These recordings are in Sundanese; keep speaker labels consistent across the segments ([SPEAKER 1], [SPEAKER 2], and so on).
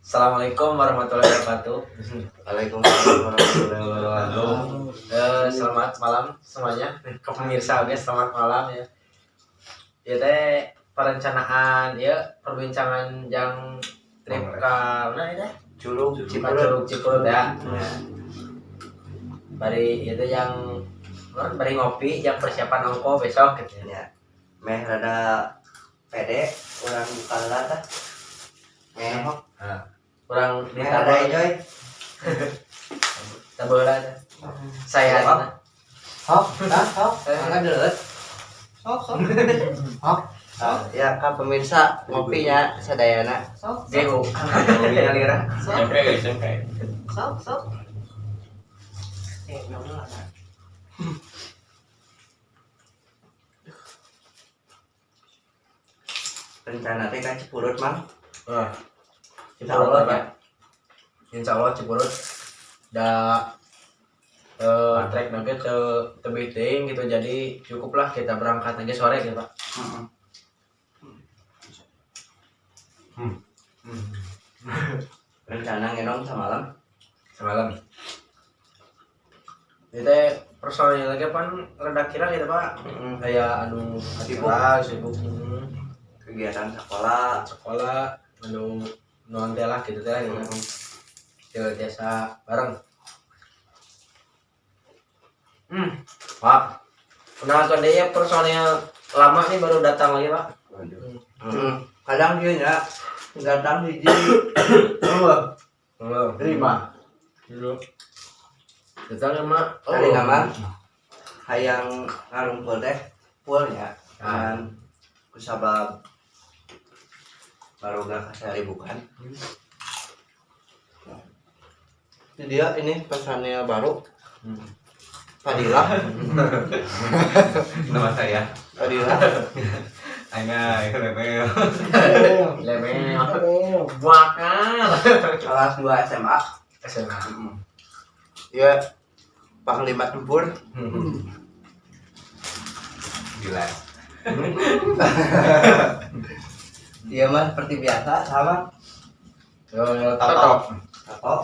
[SPEAKER 1] Assalamualaikum warahmatullahi wabarakatuh.
[SPEAKER 2] Waalaikumsalam warahmatullahi wabarakatuh.
[SPEAKER 1] Selamat malam semuanya. Ke pemirsa, oke, selamat malam ya. Ya teh perencanaan ya, perbincangan yang trip ke mana ya teh?
[SPEAKER 2] Curug.
[SPEAKER 1] Cipa
[SPEAKER 2] Cipurut.
[SPEAKER 1] Curug Cipurut ya.
[SPEAKER 2] Ya.
[SPEAKER 1] Bari itu yang bari ngopi, yang persiapan ongko besok gitu ya.
[SPEAKER 2] Ya. Meh rada pede urang buka heula tah. Meh
[SPEAKER 1] Nah, kurang
[SPEAKER 2] meh rada enjoy.
[SPEAKER 1] Tambah lah teh. Saya
[SPEAKER 2] Hop, hop, hop. Mangga deuleut.
[SPEAKER 3] Sok, sok.
[SPEAKER 2] Hop. Ya, ka pemirsa ngopinya sadayana.
[SPEAKER 3] Sok,
[SPEAKER 1] GU.
[SPEAKER 3] sok.
[SPEAKER 4] SMP, SMP.
[SPEAKER 3] Sok, sok. Eh, belum lah.
[SPEAKER 2] Rencana teh ka Cipurut, Mang.
[SPEAKER 1] Wah.
[SPEAKER 2] Insya
[SPEAKER 1] Cipurut
[SPEAKER 2] Allah,
[SPEAKER 1] apa? Insya Allah Cipurut da trek nanti te tebih teuing gitu, jadi cukuplah kita berangkat aja sore gitu, Pak.
[SPEAKER 2] Heeh. Rencana ngenong samalam.
[SPEAKER 1] Semalam. Itu teh personilnya lagi pan rada kira gitu, Pak.
[SPEAKER 2] Heeh.
[SPEAKER 1] Kayak anu
[SPEAKER 2] Sibuk.
[SPEAKER 1] acara sibuk,
[SPEAKER 2] Kegiatan sekolah.
[SPEAKER 1] Sekolah anu non teh lah gitu teh gitu.
[SPEAKER 2] Heeh.
[SPEAKER 1] Teu biasa bareng. Pak. Kenalkan deh ya, personil lama nih baru datang lagi, Pak.
[SPEAKER 4] Waduh.
[SPEAKER 2] Heeh. Kadang dia nya datang hiji. Dua, lima.
[SPEAKER 1] Dulu. Datang sama
[SPEAKER 2] Oh. Tadi nama hayang ngarumpul teh full nya.
[SPEAKER 1] Ah.
[SPEAKER 2] Kan kusabab baroga kasaribukan.
[SPEAKER 3] Ini dia, ini pesannya baru. Fadilah.
[SPEAKER 4] Nama saya.
[SPEAKER 3] Fadilah.
[SPEAKER 4] Aina, Lemel.
[SPEAKER 1] Lemel. Bakal.
[SPEAKER 2] Kelas 2 SMA.
[SPEAKER 1] SMA.
[SPEAKER 3] Ya, Panglima Tempur.
[SPEAKER 4] Gila.
[SPEAKER 2] Dia mah seperti biasa sama
[SPEAKER 1] Toto.
[SPEAKER 2] Tato.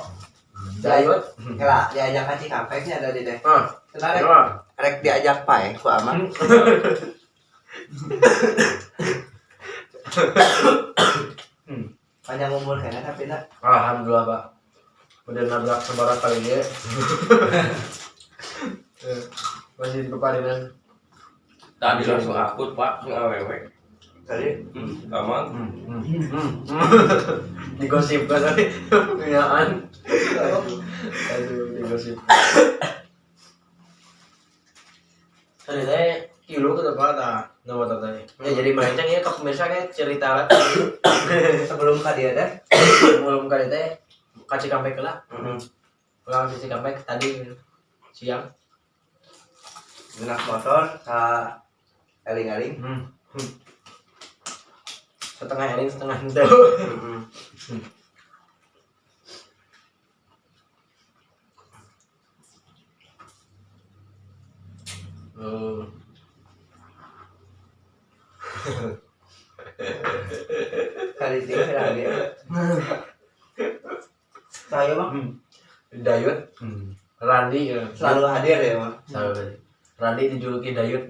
[SPEAKER 1] Dayut.
[SPEAKER 2] Kela diajak ka Cikampeknya ada di deh.
[SPEAKER 1] Ah,
[SPEAKER 2] Cenah rek,
[SPEAKER 1] ya.
[SPEAKER 2] rek diajak pae ku amang. Panjang umur kayaknya tapi nak.
[SPEAKER 1] Alhamdulillah, Pak. Udah nabrak sebarang kali dia. Masih di peparinan.
[SPEAKER 4] Tadi langsung akut, Pak, ngawewe.
[SPEAKER 2] Tadi
[SPEAKER 4] Aman.
[SPEAKER 1] Digosip kan tadi. Punyaan. Aduh, digosip. Tadi teh kilo ke tempat ah nomor tadi. Ya jadi melenceng ya ke pemirsa, kayak cerita lah
[SPEAKER 2] sebelum ka dia teh.
[SPEAKER 1] Sebelum kali teh ka Cikampek lah. Pulang ke Cikampek tadi siang.
[SPEAKER 2] Genak motor ka eling-eling.
[SPEAKER 1] Setengah eling setengah henteu. Oh.
[SPEAKER 2] Kali sih lagi. Saya mah
[SPEAKER 1] Dayut. Randi ya.
[SPEAKER 2] selalu hadir ya mah.
[SPEAKER 1] Selalu hadir. Randi dijuluki Dayut.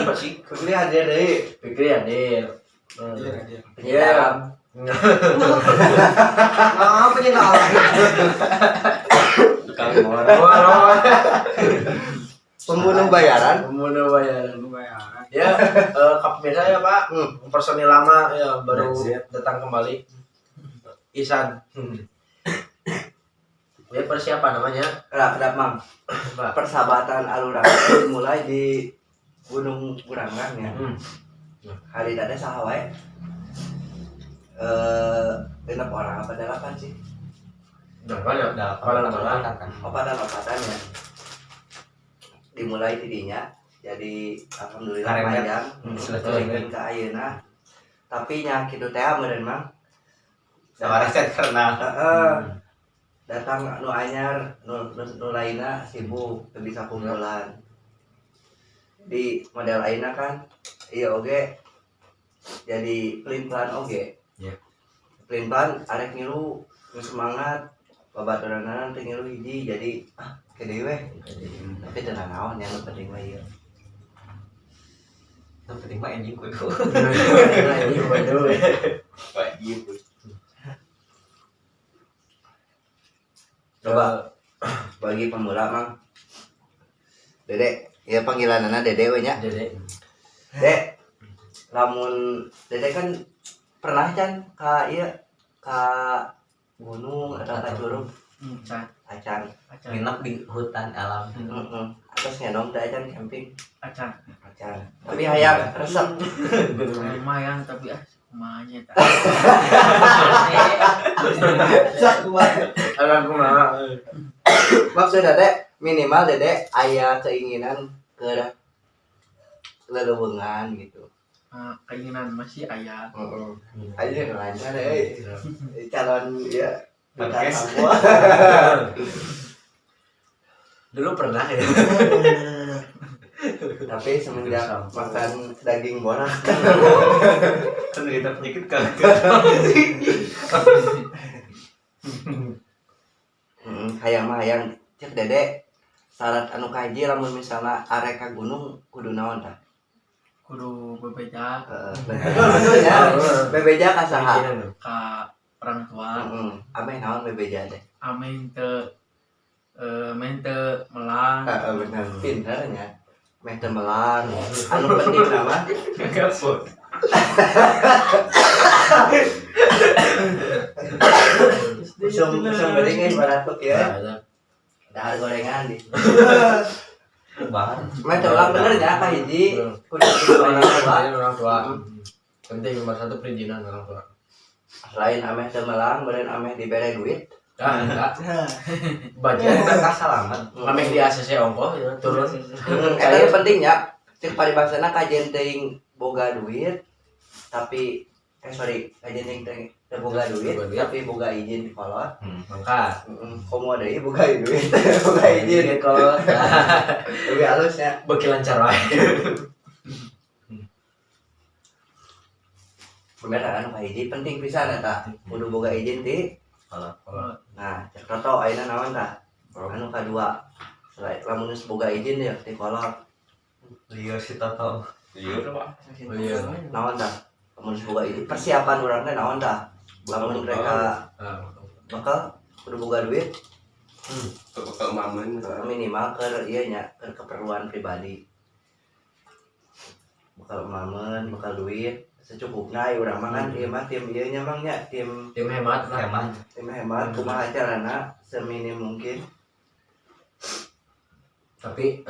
[SPEAKER 2] Kicik, Fikri hadir deui.
[SPEAKER 1] Fikri hadir.
[SPEAKER 2] Penyinta alam.
[SPEAKER 3] Nah, penyinta alam.
[SPEAKER 4] Tukang ngora.
[SPEAKER 1] Wah,
[SPEAKER 2] Pembunuh bayaran.
[SPEAKER 1] pembunuh bayaran. Ya, ke pemirsa ya, Pak. Personil lama ya baru
[SPEAKER 4] That's it.
[SPEAKER 1] datang kembali. Isan. Ya persiapan namanya.
[SPEAKER 2] Kedap kedap Mang.
[SPEAKER 1] Pak.
[SPEAKER 2] Persahabatan Alurang dimulai di Gunung Burangrang ya. Hari tadi saha wae? 6 orang apa 8 sih?
[SPEAKER 1] Delapan ya?
[SPEAKER 4] Delapan.
[SPEAKER 1] Delapan.
[SPEAKER 4] Kan.
[SPEAKER 2] Opatan-opatan ya. Dimulai tidinya. Jadi alhamdulillah
[SPEAKER 4] Karemet.
[SPEAKER 2] panjang.
[SPEAKER 4] Selesai.
[SPEAKER 2] Ke ayeuna. Tapi nya kitu teh meureun Mang.
[SPEAKER 4] Sama reset karena
[SPEAKER 2] Heeh. Datang nu anyar, nu lainna sibuk teu bisa kumpulan. Di model ayeuna kan iya oge jadi pelin-pelan oge.
[SPEAKER 1] Iya.
[SPEAKER 2] Pelin-pelan arek ngilu semangat babaturanna teh ngilu hiji jadi ah ke deui weh. Tapi teu naon nya nu penting mah ieu.
[SPEAKER 5] Nu penting mah anjing kudu.
[SPEAKER 1] Anjing kudu.
[SPEAKER 4] Wajib.
[SPEAKER 2] Coba bagi pemula Mang. Dede, ya panggilanana Dede we nya.
[SPEAKER 1] Dede.
[SPEAKER 2] Dek, lamun Dede kan pernah can ka ieu ka gunung atau ka curug
[SPEAKER 6] Can,
[SPEAKER 2] acan.
[SPEAKER 6] acan.
[SPEAKER 5] Nginep di hutan alam.
[SPEAKER 2] Heeh. Atas ngendong teh acan camping
[SPEAKER 6] Acan.
[SPEAKER 2] acan. Tapi hayang resep.
[SPEAKER 6] Lumayan tapi ah kumaha nya tah.
[SPEAKER 1] Alam kumaha.
[SPEAKER 2] Maksudnya Dede minimal Dede aya keinginan ke leleuweungan gitu.
[SPEAKER 6] Keinginan masih aya.
[SPEAKER 2] Heeh. Aja lancar euy. Calon ya duta
[SPEAKER 4] Podcast.
[SPEAKER 2] Papua.
[SPEAKER 1] Dulu pernah ya.
[SPEAKER 2] Tapi semenjak makan daging borak
[SPEAKER 4] Penderita penyakit kanker.
[SPEAKER 2] Hayang mah hayang cek Dede syarat anu kahiji lamun misalna arek ka gunung kudu naon tah?
[SPEAKER 6] Kudu bebeja
[SPEAKER 2] Heeh. Betul betul ya. Bebeja ka saha?
[SPEAKER 6] ka orang tua.
[SPEAKER 2] Heeh. Ameh naon bebeja teh?
[SPEAKER 6] Amin teu main teu melang.
[SPEAKER 2] Heeh bener. Pinter nya. Meh teu melang. Anu penting nama
[SPEAKER 4] Kapot.
[SPEAKER 2] usum usum geuning euy baratuk ya. Dahar gorengan di.
[SPEAKER 5] Bahan.
[SPEAKER 2] Meh teu ulang bener nya kahiji kudu orang tua.
[SPEAKER 1] Orang tua. Penting nomor satu perizinan orang tua.
[SPEAKER 2] Selain ameh teu melang, beureun ameh dibere duit.
[SPEAKER 1] Ah, enggak. Bagian
[SPEAKER 5] Berkah salamet.
[SPEAKER 1] ameh di ACC ongkoh ya, turun.
[SPEAKER 2] Eta nu penting nya. Cek paribasana kajen teuing boga duit tapi sorry kajen teuing teu boga duit tapi boga izin di kolot.
[SPEAKER 1] Mangka.
[SPEAKER 2] Komo deui boga duit boga izin
[SPEAKER 1] Izin kolot.
[SPEAKER 2] Lebih halus ya.
[SPEAKER 1] Beki lancar wae.
[SPEAKER 2] Bener anu kahiji penting pisan eta kudu boga izin di
[SPEAKER 5] Kolot.
[SPEAKER 2] Nah, cek Toto ayeuna naon tah? Anu kadua selain lamun geus boga izin ya di kolot.
[SPEAKER 5] Liur si Toto.
[SPEAKER 4] Iya, Pak.
[SPEAKER 1] Iya.
[SPEAKER 2] Naon tah? Lamun geus boga izin persiapan urang teh naon tah? Lamun mereka bakal kudu boga duit
[SPEAKER 4] Bekal mamen.
[SPEAKER 2] minimal ke ieu nya ke keperluan pribadi. Bekal mamen, bekal duit secukupna ieu urang mah kan ieu mah tim ieu nya mang nya tim
[SPEAKER 1] Tim hemat lah.
[SPEAKER 5] Hemat.
[SPEAKER 2] tim hemat kumaha carana seminim mungkin.
[SPEAKER 1] Tapi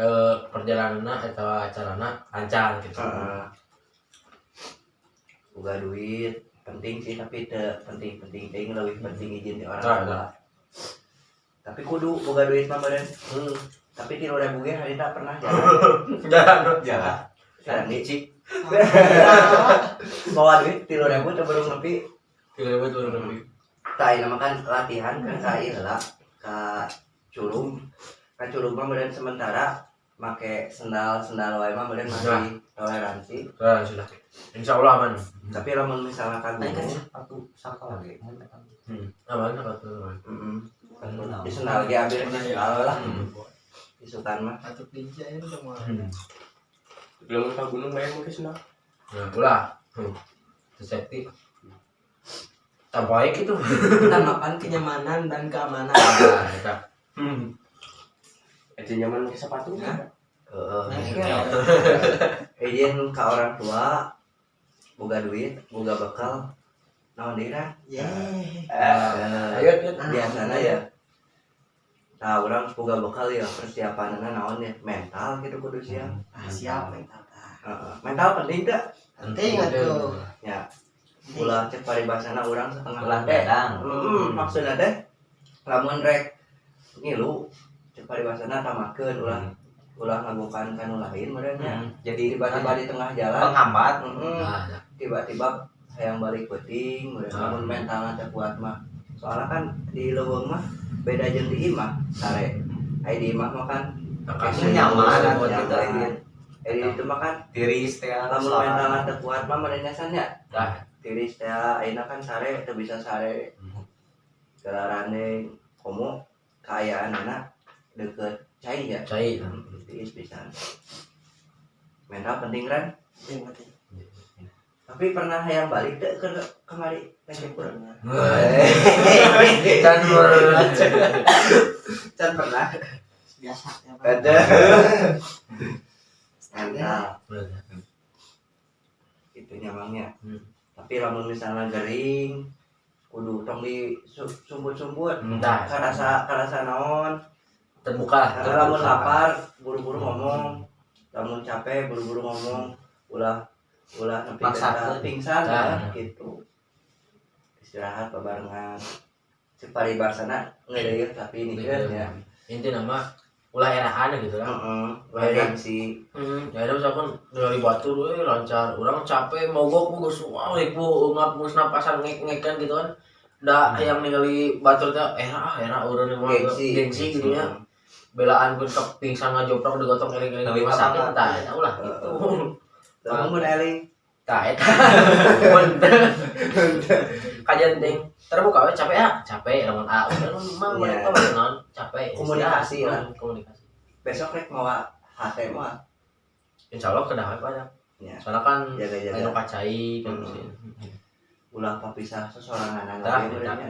[SPEAKER 1] perjalananna atau acarana lancar gitu.
[SPEAKER 2] Heeh. Boga duit penting sih tapi teu penting-penting teuing leuwih penting izin di orang tua. Tapi kudu boga duit mah meureun. Tapi 3.000 ge harita pernah jalan.
[SPEAKER 1] Jalan.
[SPEAKER 5] Jalan.
[SPEAKER 2] Jalan licik. Bawa duit 3.000 teu baru nepi.
[SPEAKER 1] 3.000 baru nepi.
[SPEAKER 2] Tah ieu mah kan latihan kan ka ieu heula ka Curug. Ka Curug mah meureun sementara make sendal-sendal wae mah meureun masih toleransi.
[SPEAKER 1] Nah, sudah. Insya Allah aman.
[SPEAKER 2] Tapi lamun misalnya ka
[SPEAKER 5] Nah, kan
[SPEAKER 2] gunung,
[SPEAKER 5] sepatu sakal ge.
[SPEAKER 1] Aman apa tuh?
[SPEAKER 2] heeh. Di sendal ge ambil sendal lah. Isukan mah.
[SPEAKER 6] Atuk dinja ini udah mau.
[SPEAKER 4] Belum ke gunung bayar mungkin senang.
[SPEAKER 1] Nah, ulah. Itu safety. Tak baik itu.
[SPEAKER 3] Utamakan kenyamanan dan keamanan.
[SPEAKER 1] Nah, eta.
[SPEAKER 4] Aja nyaman pakai sepatu.
[SPEAKER 2] Heeh. Izin ka orang tua boga duit, boga bekal. Naon deui lah?
[SPEAKER 1] Ayo, ayo.
[SPEAKER 2] Biasana ya. Nah, urang boga bekal ya persiapanna naon ya mental gitu kudu siap.
[SPEAKER 3] Ah, siap mental.
[SPEAKER 2] Heeh. Mental penting teu?
[SPEAKER 3] Penting atuh.
[SPEAKER 2] Ya. Ulah cek paribasana urang setengah
[SPEAKER 5] Ulah
[SPEAKER 2] teh.
[SPEAKER 5] dadang.
[SPEAKER 2] Maksudna teh lamun rek ngilu cek paribasana tamakeun ulah ulah ngagokan kanu lain meureun nya.
[SPEAKER 5] Jadi
[SPEAKER 2] Tiba-tiba di tengah jalan,
[SPEAKER 5] penghambat.
[SPEAKER 1] Nah, nah.
[SPEAKER 2] tiba-tiba hayang balik peuting meureun lamun mentalna teh kuat mah. Soalnya kan di leuweung mah beda jeung di imah sare. Ai di imah mah kan
[SPEAKER 1] Makasih.
[SPEAKER 5] Nyaman,
[SPEAKER 2] nyaman.
[SPEAKER 5] gitu.
[SPEAKER 2] Ai di itu mah kan
[SPEAKER 5] Tiris teh
[SPEAKER 2] lamun mentalna teh kuat mah meureun nya.
[SPEAKER 1] Nah.
[SPEAKER 2] Tiris teh ayeuna kan sare teu bisa sare. Galarane komo kaayaanana deket cai ya.
[SPEAKER 1] Cai.
[SPEAKER 2] Tiris pisan. Mental penting kan?
[SPEAKER 3] Penting penting.
[SPEAKER 2] Tapi pernah hayang balik teu ke kemari ke kurang.
[SPEAKER 1] Can pernah.
[SPEAKER 2] Can pernah.
[SPEAKER 3] Biasa ya, Pak.
[SPEAKER 2] Ada. Mental itu nyamangnya. Tapi lamun misalnya gering kudu tong di sumput-sumput.
[SPEAKER 1] Nah,
[SPEAKER 2] Karasa karasa naon?
[SPEAKER 1] Terbuka.
[SPEAKER 2] Karena lamun lapar buru-buru ngomong, lamun capek buru-buru ngomong, ulah ulah nepi ka
[SPEAKER 5] Maksakeun.
[SPEAKER 2] pingsan
[SPEAKER 1] Nah.
[SPEAKER 2] ya, gitu. Istirahat babarengan. Si paribasana ngeuleuh tapi nikeun ya.
[SPEAKER 1] Inti nama ulah erahan gitu lah.
[SPEAKER 2] Heeh.
[SPEAKER 1] Ulah erahan.
[SPEAKER 2] Gengsi.
[SPEAKER 1] Ya ada misalkan dari batur we lancar, orang capek mogok geus wow ribu ungap geus napasan ngek-ngekan gitu kan. Da yang ningali batur teh era ah era urang mah
[SPEAKER 2] Gengsi.
[SPEAKER 1] Gengsi gitu nya. Belaan pun ke pingsan ngajoprak digotong eling-eling di rumah sakit tah eta ulah gitu.
[SPEAKER 2] Lamun mun eling
[SPEAKER 1] Tah eta. Mun kajian ting terbuka we capek ah, capek lamun a udah mah
[SPEAKER 2] Iya.
[SPEAKER 1] mereka mah naon capek.
[SPEAKER 2] Komunikasi lah.
[SPEAKER 1] Komunikasi.
[SPEAKER 2] Besok rek mawa HT mah.
[SPEAKER 1] Insya Allah kedah we banyak.
[SPEAKER 2] Ya.
[SPEAKER 1] Soalnya kan
[SPEAKER 2] Jaga-jaga.
[SPEAKER 1] anu kacai kan sih.
[SPEAKER 2] Ulah papisah sesorangan
[SPEAKER 1] Tah,
[SPEAKER 2] oge
[SPEAKER 1] eta.
[SPEAKER 2] nya.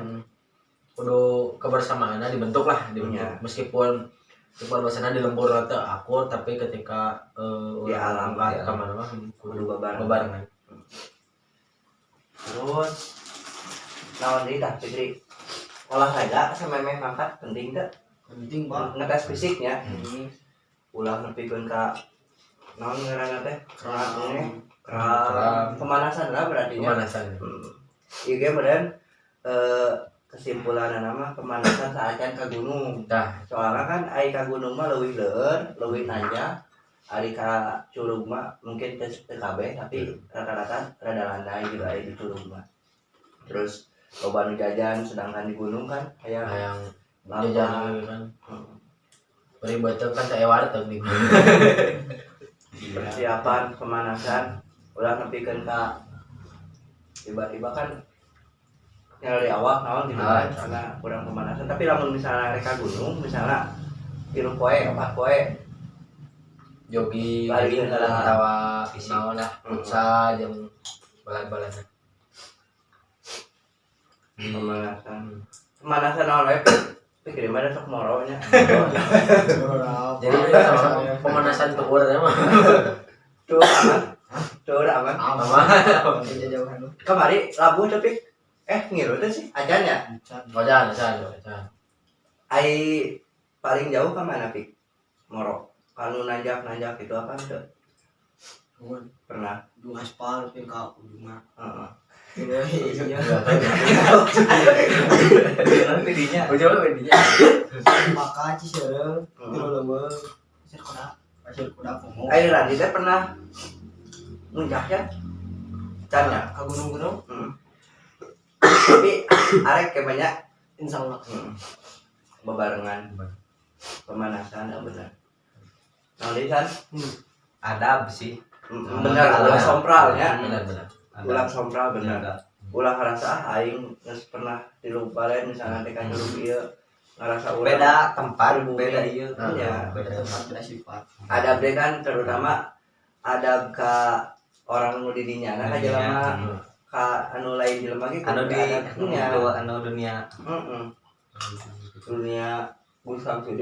[SPEAKER 1] Kudu kebersamaannya dibentuk lah, dibentuk.
[SPEAKER 2] Iya.
[SPEAKER 1] Meskipun meskipun bahasana di lembur atau akur, tapi ketika
[SPEAKER 2] Di alam,
[SPEAKER 1] urang
[SPEAKER 2] di alam.
[SPEAKER 1] ke mana mah
[SPEAKER 2] Kudu
[SPEAKER 1] kudu
[SPEAKER 2] babarengan.
[SPEAKER 1] bebarengan.
[SPEAKER 2] Terus naon deui tah Fitri? Olahraga samemeh mangkat penting teu?
[SPEAKER 3] Penting, Pak.
[SPEAKER 2] Ngetes fisiknya.
[SPEAKER 3] Hmm.
[SPEAKER 2] Ulah nepikeun ka naon ngaranna teh?
[SPEAKER 3] Kram.
[SPEAKER 2] Kram.
[SPEAKER 1] Kram.
[SPEAKER 2] Pemanasan lah berarti nya.
[SPEAKER 1] Pemanasan.
[SPEAKER 2] Ieu ge meureun kesimpulanna mah pemanasan saacan ka gunung.
[SPEAKER 1] Tah,
[SPEAKER 2] Soalnya kan ari ka gunung mah leuwih leur, leuwih nanjak. Ari ka curug mah mungkin teu teu kabeh tapi rata-rata rada landai gitu ari di curug mah. Terus loba nu jajan sedangkan di gunung kan hayang
[SPEAKER 1] hayang
[SPEAKER 2] lapar.
[SPEAKER 1] jajan gitu kan. Bari beuteung kan teh warteg di.
[SPEAKER 2] Persiapan pemanasan ulah nepikeun ka tiba-tiba kan nyari awak naon gitu kan karena kurang pemanasan. Tapi lamun misalnya rek ka gunung misalnya 3 poe 4 poe
[SPEAKER 1] Jogging,
[SPEAKER 2] Balik
[SPEAKER 1] jogging
[SPEAKER 2] ke dalam.
[SPEAKER 1] atawa
[SPEAKER 5] Fisik.
[SPEAKER 1] naon lah, futsal jeung balan-balan.
[SPEAKER 2] Pemanasan pemanasan naon we pikir mana sok moro nya.
[SPEAKER 1] Jadi sama pemanasan tukur teh mah.
[SPEAKER 2] Tuh aman, tuh aman.
[SPEAKER 1] Aman.
[SPEAKER 3] Jauhan.
[SPEAKER 2] Kemari labuh tapi ngiru teh sih acan ya.
[SPEAKER 1] Wajan, wajan, wajan.
[SPEAKER 2] Ai paling jauh ke mana pik moro kalau nanjak nanjak itu apa tuh pernah?
[SPEAKER 3] Ujung aspal tapi ka ujungna.
[SPEAKER 2] Heeh.
[SPEAKER 3] Iya.
[SPEAKER 5] Nanti dinya.
[SPEAKER 1] Ujung bedanya.
[SPEAKER 3] Maka Ciseureuh, tilu leuweung, Pasir Kuda, Pasir Kuda komo.
[SPEAKER 2] Ai Randi teh pernah muncak ya can ya?
[SPEAKER 3] Ka gunung-gunung.
[SPEAKER 2] Tapi arek kayak banyak.
[SPEAKER 3] Insyaallah.
[SPEAKER 2] Bebarengan pemanasan ya bener. Nah, ini kan
[SPEAKER 5] Adab sih.
[SPEAKER 2] Bener ulah sompral ya.
[SPEAKER 1] Benar, benar.
[SPEAKER 5] Adab.
[SPEAKER 2] Ulah sompral bener.
[SPEAKER 5] Adab.
[SPEAKER 2] Ulah ngerasa ah aing geus pernah tilu balen misalnya teh ka curug ieu ngerasa urang
[SPEAKER 5] Beda tempat,
[SPEAKER 2] Pribumi.
[SPEAKER 5] beda iya.
[SPEAKER 2] Iya.
[SPEAKER 5] Beda.
[SPEAKER 3] Tempat beda sifat.
[SPEAKER 2] Adab deh kan terutama adab ka orang nu di dinya nah ka
[SPEAKER 5] Dinya.
[SPEAKER 2] jelema ka anu lain jelema ge
[SPEAKER 5] Anu di
[SPEAKER 2] nya.
[SPEAKER 5] anu, anu dunia.
[SPEAKER 2] Heeh. Dunia busam sih.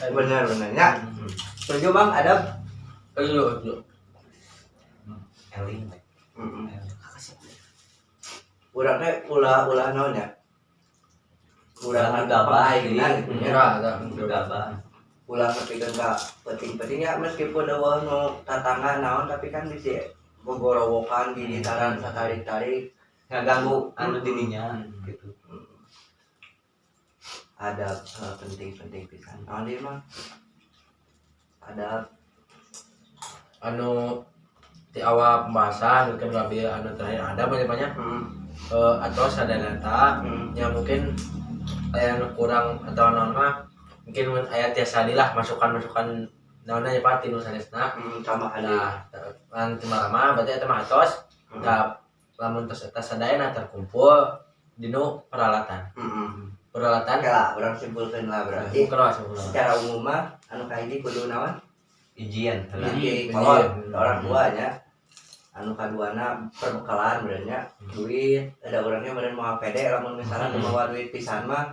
[SPEAKER 2] Bener bener ya. Setuju Bang adab?
[SPEAKER 1] Ayo, ayo.
[SPEAKER 5] Eling.
[SPEAKER 2] Heeh.
[SPEAKER 3] Kakak siap.
[SPEAKER 2] Urang teh ulah ulah naon ya? Ulah
[SPEAKER 5] Ulah gabah,
[SPEAKER 2] pangainan gitu nya.
[SPEAKER 1] Enggak, enggak.
[SPEAKER 5] Gabah.
[SPEAKER 2] Ulah nepikeun ka penting-penting ya meskipun eueuh nu tatangga naon tapi kan bisi gogorowokan gigitaran satarik-tarik.
[SPEAKER 5] Ngaganggu anu dirinya gitu.
[SPEAKER 2] Ada penting-penting pisan naon deui mah ada.
[SPEAKER 1] Anu di awal pembahasan mungkin ngambil anu terakhir ada banyak-banyak atau sadanata ya mungkin aya nu kurang atau naon mah mungkin mun aya tiasa lah masukan-masukan Naonna nya Pak tinu sanesna.
[SPEAKER 2] Tambahan deui.
[SPEAKER 1] Nah, lan marama berarti eta mah atos. Nah, lamun tos eta sadayana terkumpul dinu peralatan. Peralatan
[SPEAKER 2] Oke lah, urang simpulkeun lah berarti.
[SPEAKER 1] keras keras.
[SPEAKER 2] Secara umum mah anu kahiji kudu naon?
[SPEAKER 5] Ijian heula.
[SPEAKER 2] Izin
[SPEAKER 1] Izin.
[SPEAKER 2] kolot orang tuanya. Anu kaduana perbekalan benernya duit, ada orangnya meureun moal pede lamun misalnya teu mawa duit pisan mah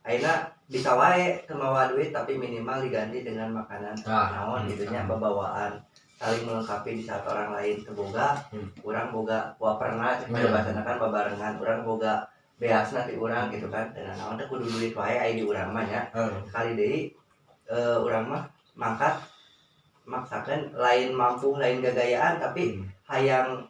[SPEAKER 2] ayeuna bisa wae teu mawa duit tapi minimal diganti dengan makanan naon gitu nya babawaan saling melengkapi di saat orang lain teu boga, urang boga waperna cek bahasana kan babarengan urang boga beasna ti urang gitu kan dan naon teh kudu duit wae aya di urang mah nya. Kali deui urang mah mangkat maksakan lain mampu lain gagayaan tapi hayang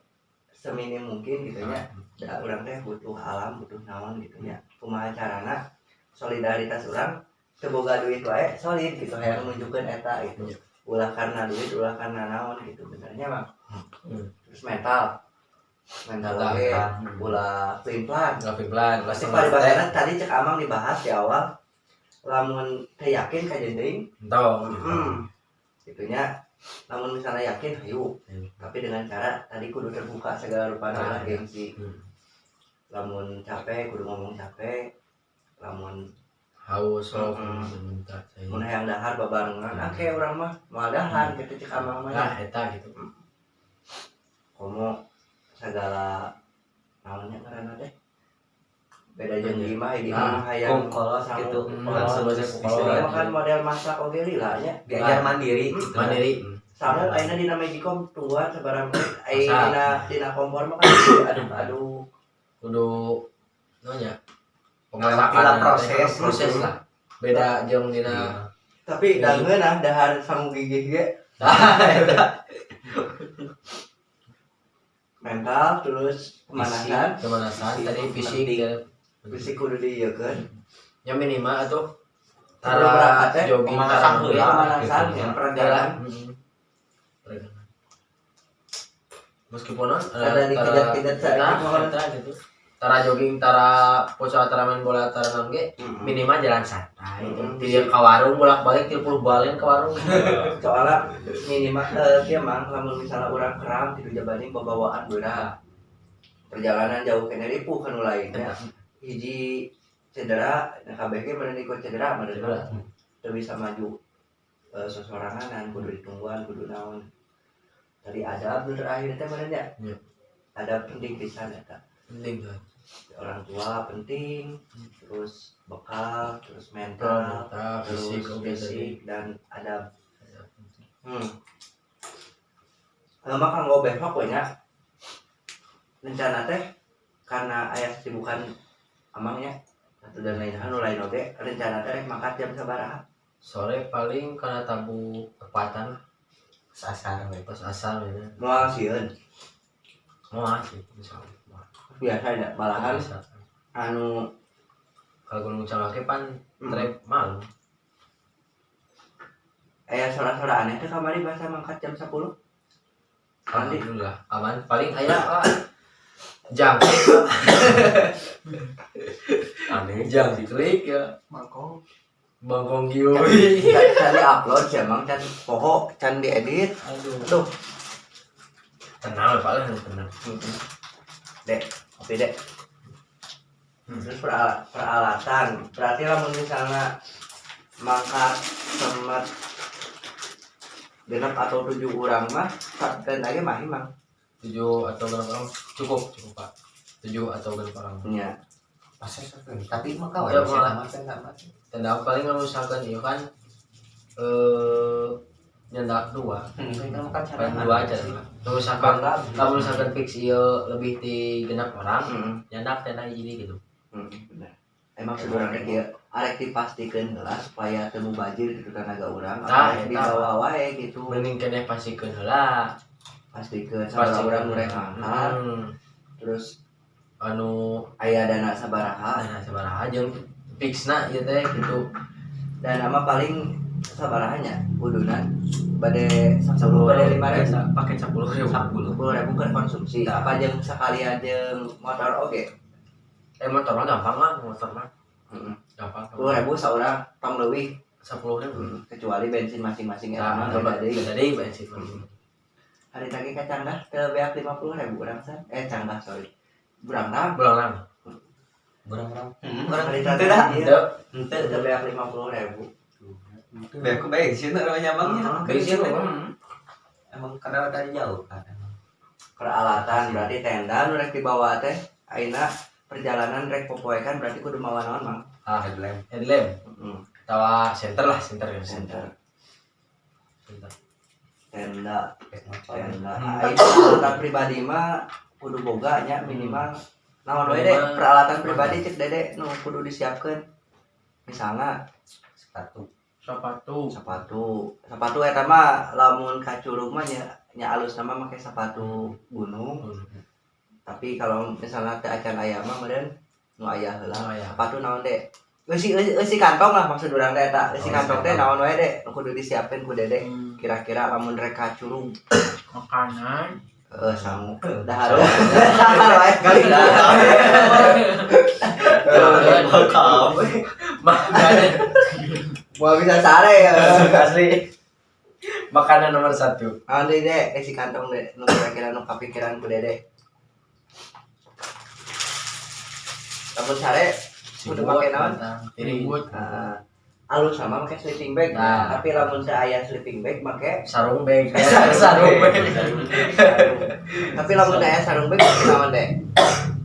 [SPEAKER 2] seminim mungkin gitu nya. Da urang teh butuh alam butuh naon gitu nya kumaha carana solidaritas urang teu boga duit wae solid gitu hayang nunjukkeun eta gitu ulah karena duit ulah karena naon gitu benernya mah. Terus mental oge ulah pelin-pelan pasti paribasana tadi cek Amang dibahas di awal lamun teu yakin ka deui
[SPEAKER 1] entong
[SPEAKER 2] gitunya lamun misalnya yakin hayu tapi dengan cara tadi kudu terbuka segala rupana ulah gengsi lamun capek kudu ngomong capek lamun
[SPEAKER 1] haus sok minta
[SPEAKER 2] mun hayang dahar babarengan ah urang mah moal dahar kitu cek Amang mah
[SPEAKER 1] nah eta gitu
[SPEAKER 2] komo segala naonnya ngaranna teh beda jeung di imah di imah hayang
[SPEAKER 5] kolot gitu
[SPEAKER 1] langsung
[SPEAKER 2] kolot kan model masak oge lila nya
[SPEAKER 5] diajar mandiri gitu
[SPEAKER 1] mandiri
[SPEAKER 2] sangu ayeuna dina magicom tungguan sabaraha menit aya dina kompor mah kan aduh
[SPEAKER 1] kudu naonnya
[SPEAKER 5] pengalaman proses
[SPEAKER 1] lah beda jeung dina
[SPEAKER 2] tapi dangeunah dahar sangu gigih ge mental terus pemanasan
[SPEAKER 1] tadi fisik
[SPEAKER 2] fisik kudu diieukeun
[SPEAKER 1] nya minimal atuh tara jogging
[SPEAKER 2] pemanasan ya peregangan
[SPEAKER 1] meskipun
[SPEAKER 2] ada dikejar-kejar
[SPEAKER 1] tara gitu tara jogging tara futsal tara main bola tara naon ge minimal jalan santai tidak ka warung bolak-balik 30 balen ke warung
[SPEAKER 2] soalnya minimal kieu mah lamun misalnya urang kram tilu jabani babawaan berat perjalanan jauh kene ripuh kan lainnya hiji cedera kabeh ge meureun ikut cedera meureun teu bisa maju sosoranganan kudu ditungguan kudu naon tadi adab nu terakhir teh meureun nya adab penting pisan eta
[SPEAKER 1] penting kan
[SPEAKER 2] orang tua penting terus bekal terus mental terus fisik dan adab. Lama kanggo besok we nya rencana teh karena aya kesibukan amangnya satu dan lain hal lain oge rencana teh rek mangkat jam sabaraha
[SPEAKER 1] sore paling kana tabu kekuatan
[SPEAKER 5] asar we
[SPEAKER 1] pas asar we
[SPEAKER 2] moal sieun
[SPEAKER 1] moal sih insyaallah
[SPEAKER 2] biasa malahan anu
[SPEAKER 1] kalau Gunung Cangake pan trek malu
[SPEAKER 2] aya sora-sora aneh teh kamari bahasa mangkat jam 10.
[SPEAKER 1] Alhamdulillah aman paling aya jangkrik aneh jangkrik ya bangkong gioi
[SPEAKER 2] can di upload sih emang can poho can diedit aduh
[SPEAKER 1] tenang paling tenang
[SPEAKER 2] dek oke dek. Terus peralatan berarti lamun misalnya mangkat semet 6 atau 7 orang mah dan lagi mah imang
[SPEAKER 1] 7 atau 6 orang cukup Pak 7 atau 6 orang
[SPEAKER 2] iya
[SPEAKER 5] tapi mah kawan
[SPEAKER 1] tenda paling kalau misalkan iya kan nyendak 2 paling 2 aja lah kalau misalkan fix iya lebih di genap orang nyendak tenda jadi gitu
[SPEAKER 2] bener emang sebenarnya dia arek dipastikeun heula supaya teu mubazir gitu tenaga urang
[SPEAKER 1] nah,
[SPEAKER 2] dibawa wae gitu
[SPEAKER 1] mending keneh pastikeun heula
[SPEAKER 2] pastikeun sabaraha urang nu rek mangkat terus
[SPEAKER 1] anu
[SPEAKER 2] aya dana sabaraha
[SPEAKER 1] jeung fixna ieu teh gitu
[SPEAKER 2] dana mah paling sabaraha nya kuduna bade 10 bade 5.000
[SPEAKER 1] paket 10.000
[SPEAKER 2] 10.000 keur konsumsi apa jeung sakalian jeung motor oge
[SPEAKER 1] motor mah gampang lah motor mah gampang
[SPEAKER 2] 10.000 saurang tong leuwih
[SPEAKER 1] 10.000.
[SPEAKER 2] Kecuali bensin masing-masing
[SPEAKER 1] Nah,
[SPEAKER 2] emang beda deui.
[SPEAKER 1] beda deui bensin masing.
[SPEAKER 2] Hari tadi ka Canggah teu beak 50.000 urang san. Canggah sorry. Burangrang.
[SPEAKER 1] Burangrang.
[SPEAKER 5] Burangrang.
[SPEAKER 2] Orang hari
[SPEAKER 5] Henteu
[SPEAKER 2] tadi
[SPEAKER 5] dah.
[SPEAKER 2] ieu
[SPEAKER 1] Henteu.
[SPEAKER 2] teu beak 50.000.
[SPEAKER 5] Beak ku bensin namanya emangnya.
[SPEAKER 1] Bensin
[SPEAKER 5] Emang karena dari jauh kan.
[SPEAKER 2] Peralatan berarti tenda nu rek dibawa teh ayeuna perjalanan rek popoekan berarti kudu mawa naon Mang?
[SPEAKER 1] Ah,
[SPEAKER 5] Headlamp.
[SPEAKER 1] headlamp.
[SPEAKER 2] Heeh.
[SPEAKER 1] Tawa center lah, center ya,
[SPEAKER 2] Center.
[SPEAKER 1] Center.
[SPEAKER 2] Tenda,
[SPEAKER 5] Kayak motor.
[SPEAKER 2] tenda. Ayeuna peralatan pribadi mah kudu boga nya minimal naon we deh peralatan pribadi cek Dede nu kudu disiapkeun. Misalnya
[SPEAKER 5] Sepatu.
[SPEAKER 6] Sepatu.
[SPEAKER 2] sepatu sepatu eta mah lamun ka curug mah nya nya alus nama make sepatu gunung tapi kalau misalnya teu acan aya mah meureun nu aya heula
[SPEAKER 1] Oh, aya.
[SPEAKER 2] sepatu naon deh eusi eusi kantong lah maksud urang teh eta eusi
[SPEAKER 5] Oh,
[SPEAKER 2] kantong teh
[SPEAKER 5] eusi
[SPEAKER 2] naon wae deh nu kudu disiapkeun ku Dede kira-kira lamun rek ka curug
[SPEAKER 6] Makanan.
[SPEAKER 2] heeh sangu dahar dahar wae
[SPEAKER 5] Kali
[SPEAKER 1] Makanan
[SPEAKER 2] moal bisa sare ya
[SPEAKER 1] asli. Makanan nomor 1.
[SPEAKER 2] naon deui deh eusi kantong deh nu kira-kira nu kapikiran ku Dede lamun sare kudu make naon
[SPEAKER 6] Ribut.
[SPEAKER 2] Heeh. Alus sama make sleeping bag
[SPEAKER 1] Nah.
[SPEAKER 2] tapi lamun teu aya sleeping bag make
[SPEAKER 1] Sarung bag. Sarung bag.
[SPEAKER 2] sarung. Tapi lamun teu aya sarung bag make naon deh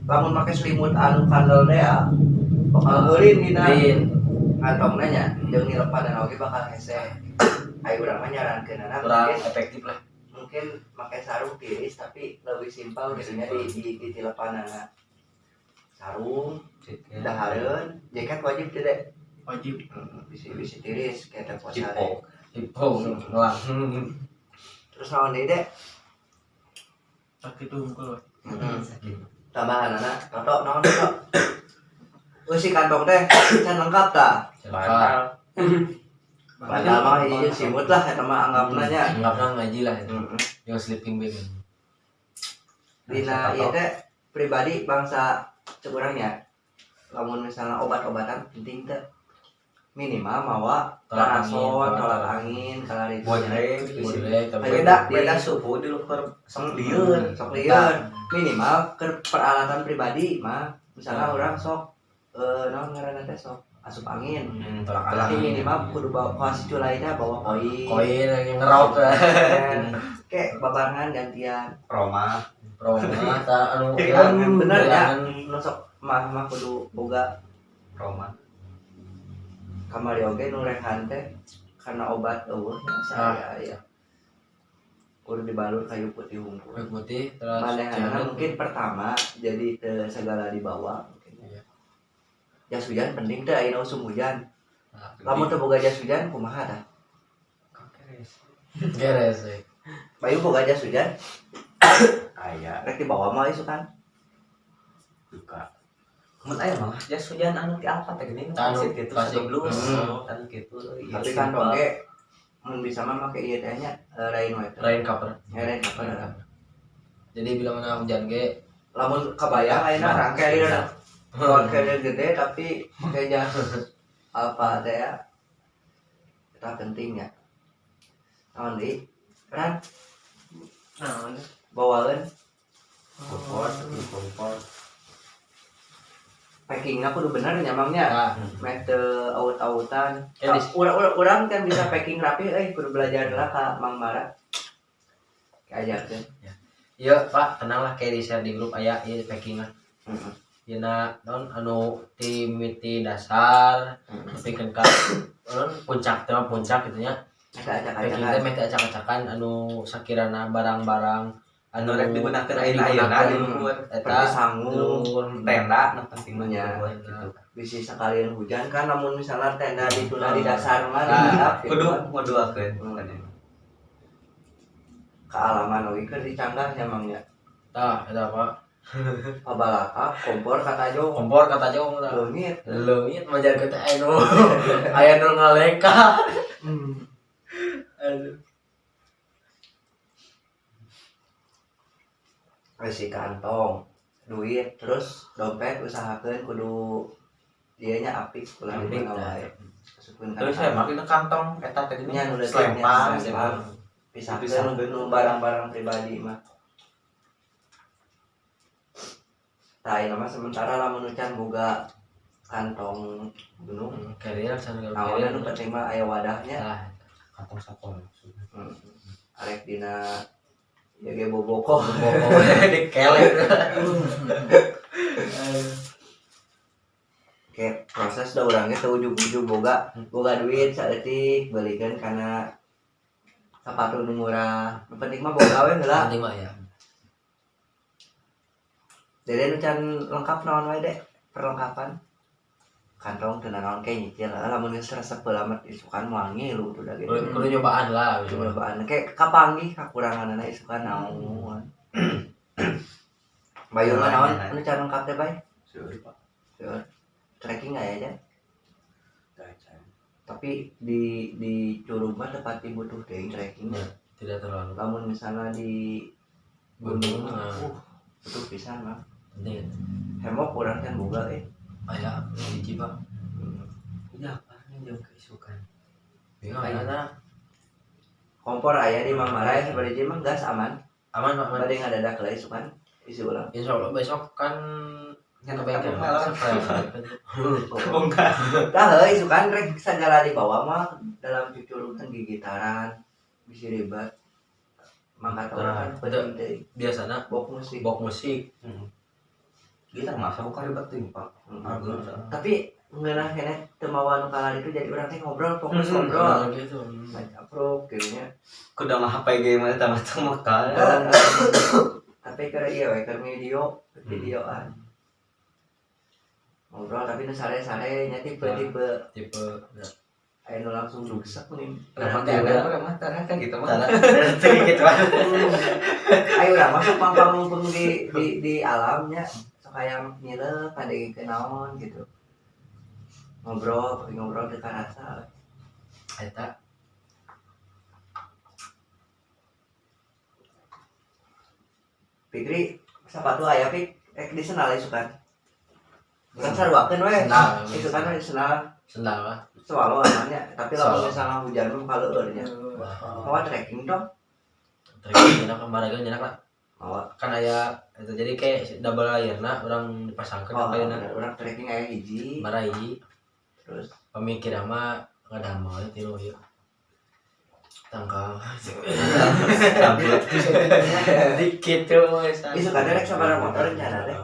[SPEAKER 2] lamun make selimut anu kandel teh ya bakal heurin dina
[SPEAKER 1] Lin.
[SPEAKER 2] kantongna nya jeung nilepan oge bakal hese ayo urang mah nyarankeunana
[SPEAKER 1] Kurang
[SPEAKER 2] mungkin
[SPEAKER 1] efektif lah.
[SPEAKER 2] mungkin make sarung tiris tapi lebih simpel gitu nya di tilepanana sarung dahareun jaket wajib tidak
[SPEAKER 6] Wajib.
[SPEAKER 2] bisi bisi tiris kayak teh posare
[SPEAKER 5] Cipo.
[SPEAKER 1] Ipo ngelang.
[SPEAKER 2] terus naon deui deh
[SPEAKER 6] Sakit unggul.
[SPEAKER 2] Tambahan anak toto naon toto eusi kantong teh can lengkap tah
[SPEAKER 1] Bantal.
[SPEAKER 2] padahal mah ieu simut lah eta mah anggapna nya
[SPEAKER 1] Anggapna ngaji lah itu. Yang sleeping bag.
[SPEAKER 2] Dina ieu teh pribadi bangsa cek urang nya lamun misalnya obat-obatan penting teh minimal mawa
[SPEAKER 1] Tolak angin,
[SPEAKER 2] tarason tolak angin kalaritu
[SPEAKER 5] Bodrek.
[SPEAKER 1] Boleh tapi
[SPEAKER 5] Beda beda suhu di luhur sok lieur.
[SPEAKER 2] sok lieur minimal ke peralatan pribadi mah misalnya orang sok naon ngaranna teh sok asup angin
[SPEAKER 1] tolak
[SPEAKER 2] tapi
[SPEAKER 1] angin.
[SPEAKER 2] minimal kudu bawa kuas culaina bawa koin
[SPEAKER 1] Koin yang ngerok.
[SPEAKER 2] Kayak babarengan gantian
[SPEAKER 5] Roma.
[SPEAKER 1] Roma ta anu
[SPEAKER 2] bener ya
[SPEAKER 1] Jangan.
[SPEAKER 2] nu sok mah mah kudu boga
[SPEAKER 5] Roma.
[SPEAKER 2] kamari oge nu rehan teh karena obat eueuh saya ya kudu dibalur kayu putih hungkul
[SPEAKER 1] Kayu putih terus
[SPEAKER 2] manehna
[SPEAKER 1] jangan.
[SPEAKER 2] mungkin pertama jadi teu segala dibawa mungkin
[SPEAKER 1] Iya.
[SPEAKER 2] jas hujan penting teh ayeuna usum hujan
[SPEAKER 1] Nah,
[SPEAKER 2] lamun teu boga jas hujan kumaha tah
[SPEAKER 1] Geres we.
[SPEAKER 2] Bayu boga jas hujan
[SPEAKER 5] Aya
[SPEAKER 2] rek dibawa mah isukan
[SPEAKER 5] duka. Mun aya mah jas hujan anu ti Alfa teh geuning
[SPEAKER 1] Anu,
[SPEAKER 5] klasik gitu
[SPEAKER 1] klasik.
[SPEAKER 5] satu blus.
[SPEAKER 1] Hmm.
[SPEAKER 5] Anu gitu. Iya,
[SPEAKER 2] tapi kan
[SPEAKER 5] simpel.
[SPEAKER 2] oge mun bisa mah make ieu teh nya rain water
[SPEAKER 1] Rain cover.
[SPEAKER 2] Ya, rain cover
[SPEAKER 1] Jadi bila mana hujan ge
[SPEAKER 2] lamun kebayang ayeuna
[SPEAKER 5] Nah,
[SPEAKER 2] rangkaian rangkaian carrier gede tapi make jas Alfa teh ya eta penting ya naon deui Ran
[SPEAKER 3] Naon?
[SPEAKER 2] bawaeun
[SPEAKER 5] Kompor, kompor.
[SPEAKER 2] packingna kudu bener nya Mang nya
[SPEAKER 1] Nah,
[SPEAKER 2] meh teu aut-autan
[SPEAKER 1] Ya, di-
[SPEAKER 2] urang urang kan bisa packing rapi euy kudu belajar lah ka Mang Mara ajarkeun
[SPEAKER 1] iya Pak, tenang lah kayak di share di grup aya ieu packing lah.
[SPEAKER 2] Heeh.
[SPEAKER 1] Dina non anu ti miti dasar tapi kan ka non puncak teh mah puncak gitu nya.
[SPEAKER 2] Eta
[SPEAKER 1] Packing
[SPEAKER 2] acak-acakan
[SPEAKER 1] teh meh teh acak-acakan anu sakirana barang-barang
[SPEAKER 5] Anu rek digunakeun ayeuna ayeuna di luhur.
[SPEAKER 1] eta
[SPEAKER 2] seperti sangu
[SPEAKER 1] luhur
[SPEAKER 5] Tenda nu penting mah
[SPEAKER 2] Nya.
[SPEAKER 5] di luhur gitu.
[SPEAKER 2] bisi sekalian hujan kan lamun misalnya tenda dituna di dasar mah
[SPEAKER 1] Nah,
[SPEAKER 2] dihandap gitu
[SPEAKER 5] Kudu
[SPEAKER 2] kan.
[SPEAKER 5] ngoduakeun.
[SPEAKER 2] Kealaman oge keur dicanggah nya Mang nya
[SPEAKER 1] Tah, eta Pak.
[SPEAKER 2] pabalaka kompor kata jong
[SPEAKER 1] Kompor kata jong tah.
[SPEAKER 2] leungit
[SPEAKER 1] Leungit majarkeun teh aya nu aya nu ngalengka. Aduh.
[SPEAKER 2] Isi kantong duit terus dompet usahakeun kudu Dianya apik ulah di
[SPEAKER 1] Apik,
[SPEAKER 2] mana
[SPEAKER 1] tah.
[SPEAKER 2] wae. Asupkeun
[SPEAKER 5] Terus saya makin ke kantong eta teh
[SPEAKER 2] Nya nu leutik
[SPEAKER 5] selempang.
[SPEAKER 2] nya, selempang. Pisahkeun nu barang-barang pribadi mah. Tah ieu mah sementara lamun nu can boga kantong gunung.
[SPEAKER 1] Carrier sana
[SPEAKER 2] Naonnya nu penting mah aya wadahnya.
[SPEAKER 1] Tah.
[SPEAKER 5] Kantong sakola.
[SPEAKER 2] Arek dina ya ge boboko.
[SPEAKER 1] Dikelek.
[SPEAKER 2] Oke, proses da urang ge teu ujug-ujug boga boga duit saeutik beulikeun kana sepatu nu murah. Nu penting mah boga we heula.
[SPEAKER 1] Penting mah ya.
[SPEAKER 2] Dede nu can lengkap naon wae dek perlengkapan. Kantong teu naon ke nyicil lah lamun geus resep heula mah isukan moal ngilu tuh da ge.
[SPEAKER 1] Kudu nyobaan lah gitu.
[SPEAKER 2] Cobaan ke kapanggih kakuranganna isukan naon. Bayu mah naon anu can lengkap teh bay?
[SPEAKER 5] Seueur, Pak.
[SPEAKER 2] Seueur. Trekking aya aja.
[SPEAKER 5] Tah, can.
[SPEAKER 2] Tapi di Curug mah tepati butuh teuing trekking.
[SPEAKER 1] Ya, tidak terlalu.
[SPEAKER 2] Lamun misalnya di
[SPEAKER 1] Gunung
[SPEAKER 2] mah,
[SPEAKER 1] nah,
[SPEAKER 2] butuh pisan mah.
[SPEAKER 1] Penting.
[SPEAKER 2] Hemok urang can boga eh.
[SPEAKER 1] Aya hiji Pak.
[SPEAKER 5] Iya, apa jauh keisukan.
[SPEAKER 1] Bingung aya tah.
[SPEAKER 2] Kompor aya di Mamarai sabari mah gas aman.
[SPEAKER 1] Aman Pak, aman.
[SPEAKER 2] Bade ngadadak lah isukan isi ulang.
[SPEAKER 1] Insya Allah besok kan
[SPEAKER 5] Nya
[SPEAKER 1] ke bengkel.
[SPEAKER 5] Bongkar.
[SPEAKER 2] Tah heuh isukan rek sagala dibawa mah dalam cucurugan gigitaran bisi ribet. Mangkat orang kan
[SPEAKER 1] Nah,
[SPEAKER 2] penting teuing.
[SPEAKER 1] Biasana
[SPEAKER 2] Bok musik.
[SPEAKER 1] bok musik.
[SPEAKER 5] Kita mah asa buka ribet teuing, Pak.
[SPEAKER 2] Tapi ngeunah keneh teu mawa nu kalar itu jadi urang teh ngobrol fokus ngobrol.
[SPEAKER 1] Nah, gitu.
[SPEAKER 2] Ngacapruk gitu nya.
[SPEAKER 5] Kudu mah HP ge mah tah mah teu mekal.
[SPEAKER 2] Tapi keur ieu we keur video, videoan. Ngobrol tapi nu sare-sare nya tipe-tipe
[SPEAKER 1] Tipe ya.
[SPEAKER 2] aya nu langsung rusak nih.
[SPEAKER 5] Urang mah teh urang mah teh kan gitu mah.
[SPEAKER 1] Tara gitu Pak.
[SPEAKER 2] Ayo urang masuk pang-pang di alamnya sok hayang nyileup kadengkeun naon gitu. Ngobrol, pakai ngobrol teu karasa.
[SPEAKER 1] Eta
[SPEAKER 2] Pikri sepatu aya pik rek disenal isukan. Urang saruakeun we.
[SPEAKER 1] Sendal.
[SPEAKER 2] Isukan we disenal.
[SPEAKER 1] Sendal lah.
[SPEAKER 2] Swallow amannya, tapi lamun
[SPEAKER 1] Swallow.
[SPEAKER 2] misalnya hujan mah kaleueur nya. Mawa trekking toh.
[SPEAKER 1] Trekking nyenak kemarin nyenak lah.
[SPEAKER 2] Mawa.
[SPEAKER 1] Kan aya itu jadi kayak double layerna urang dipasangkeun
[SPEAKER 2] Oh,
[SPEAKER 1] apa ayeuna.
[SPEAKER 2] urang trekking aya hiji.
[SPEAKER 1] Bara hiji
[SPEAKER 2] Terus
[SPEAKER 1] pemikir mah ngadamel tilu ieu. Tangkal. Dikit tuh
[SPEAKER 2] isukan rek sabaraha motor rencana teh.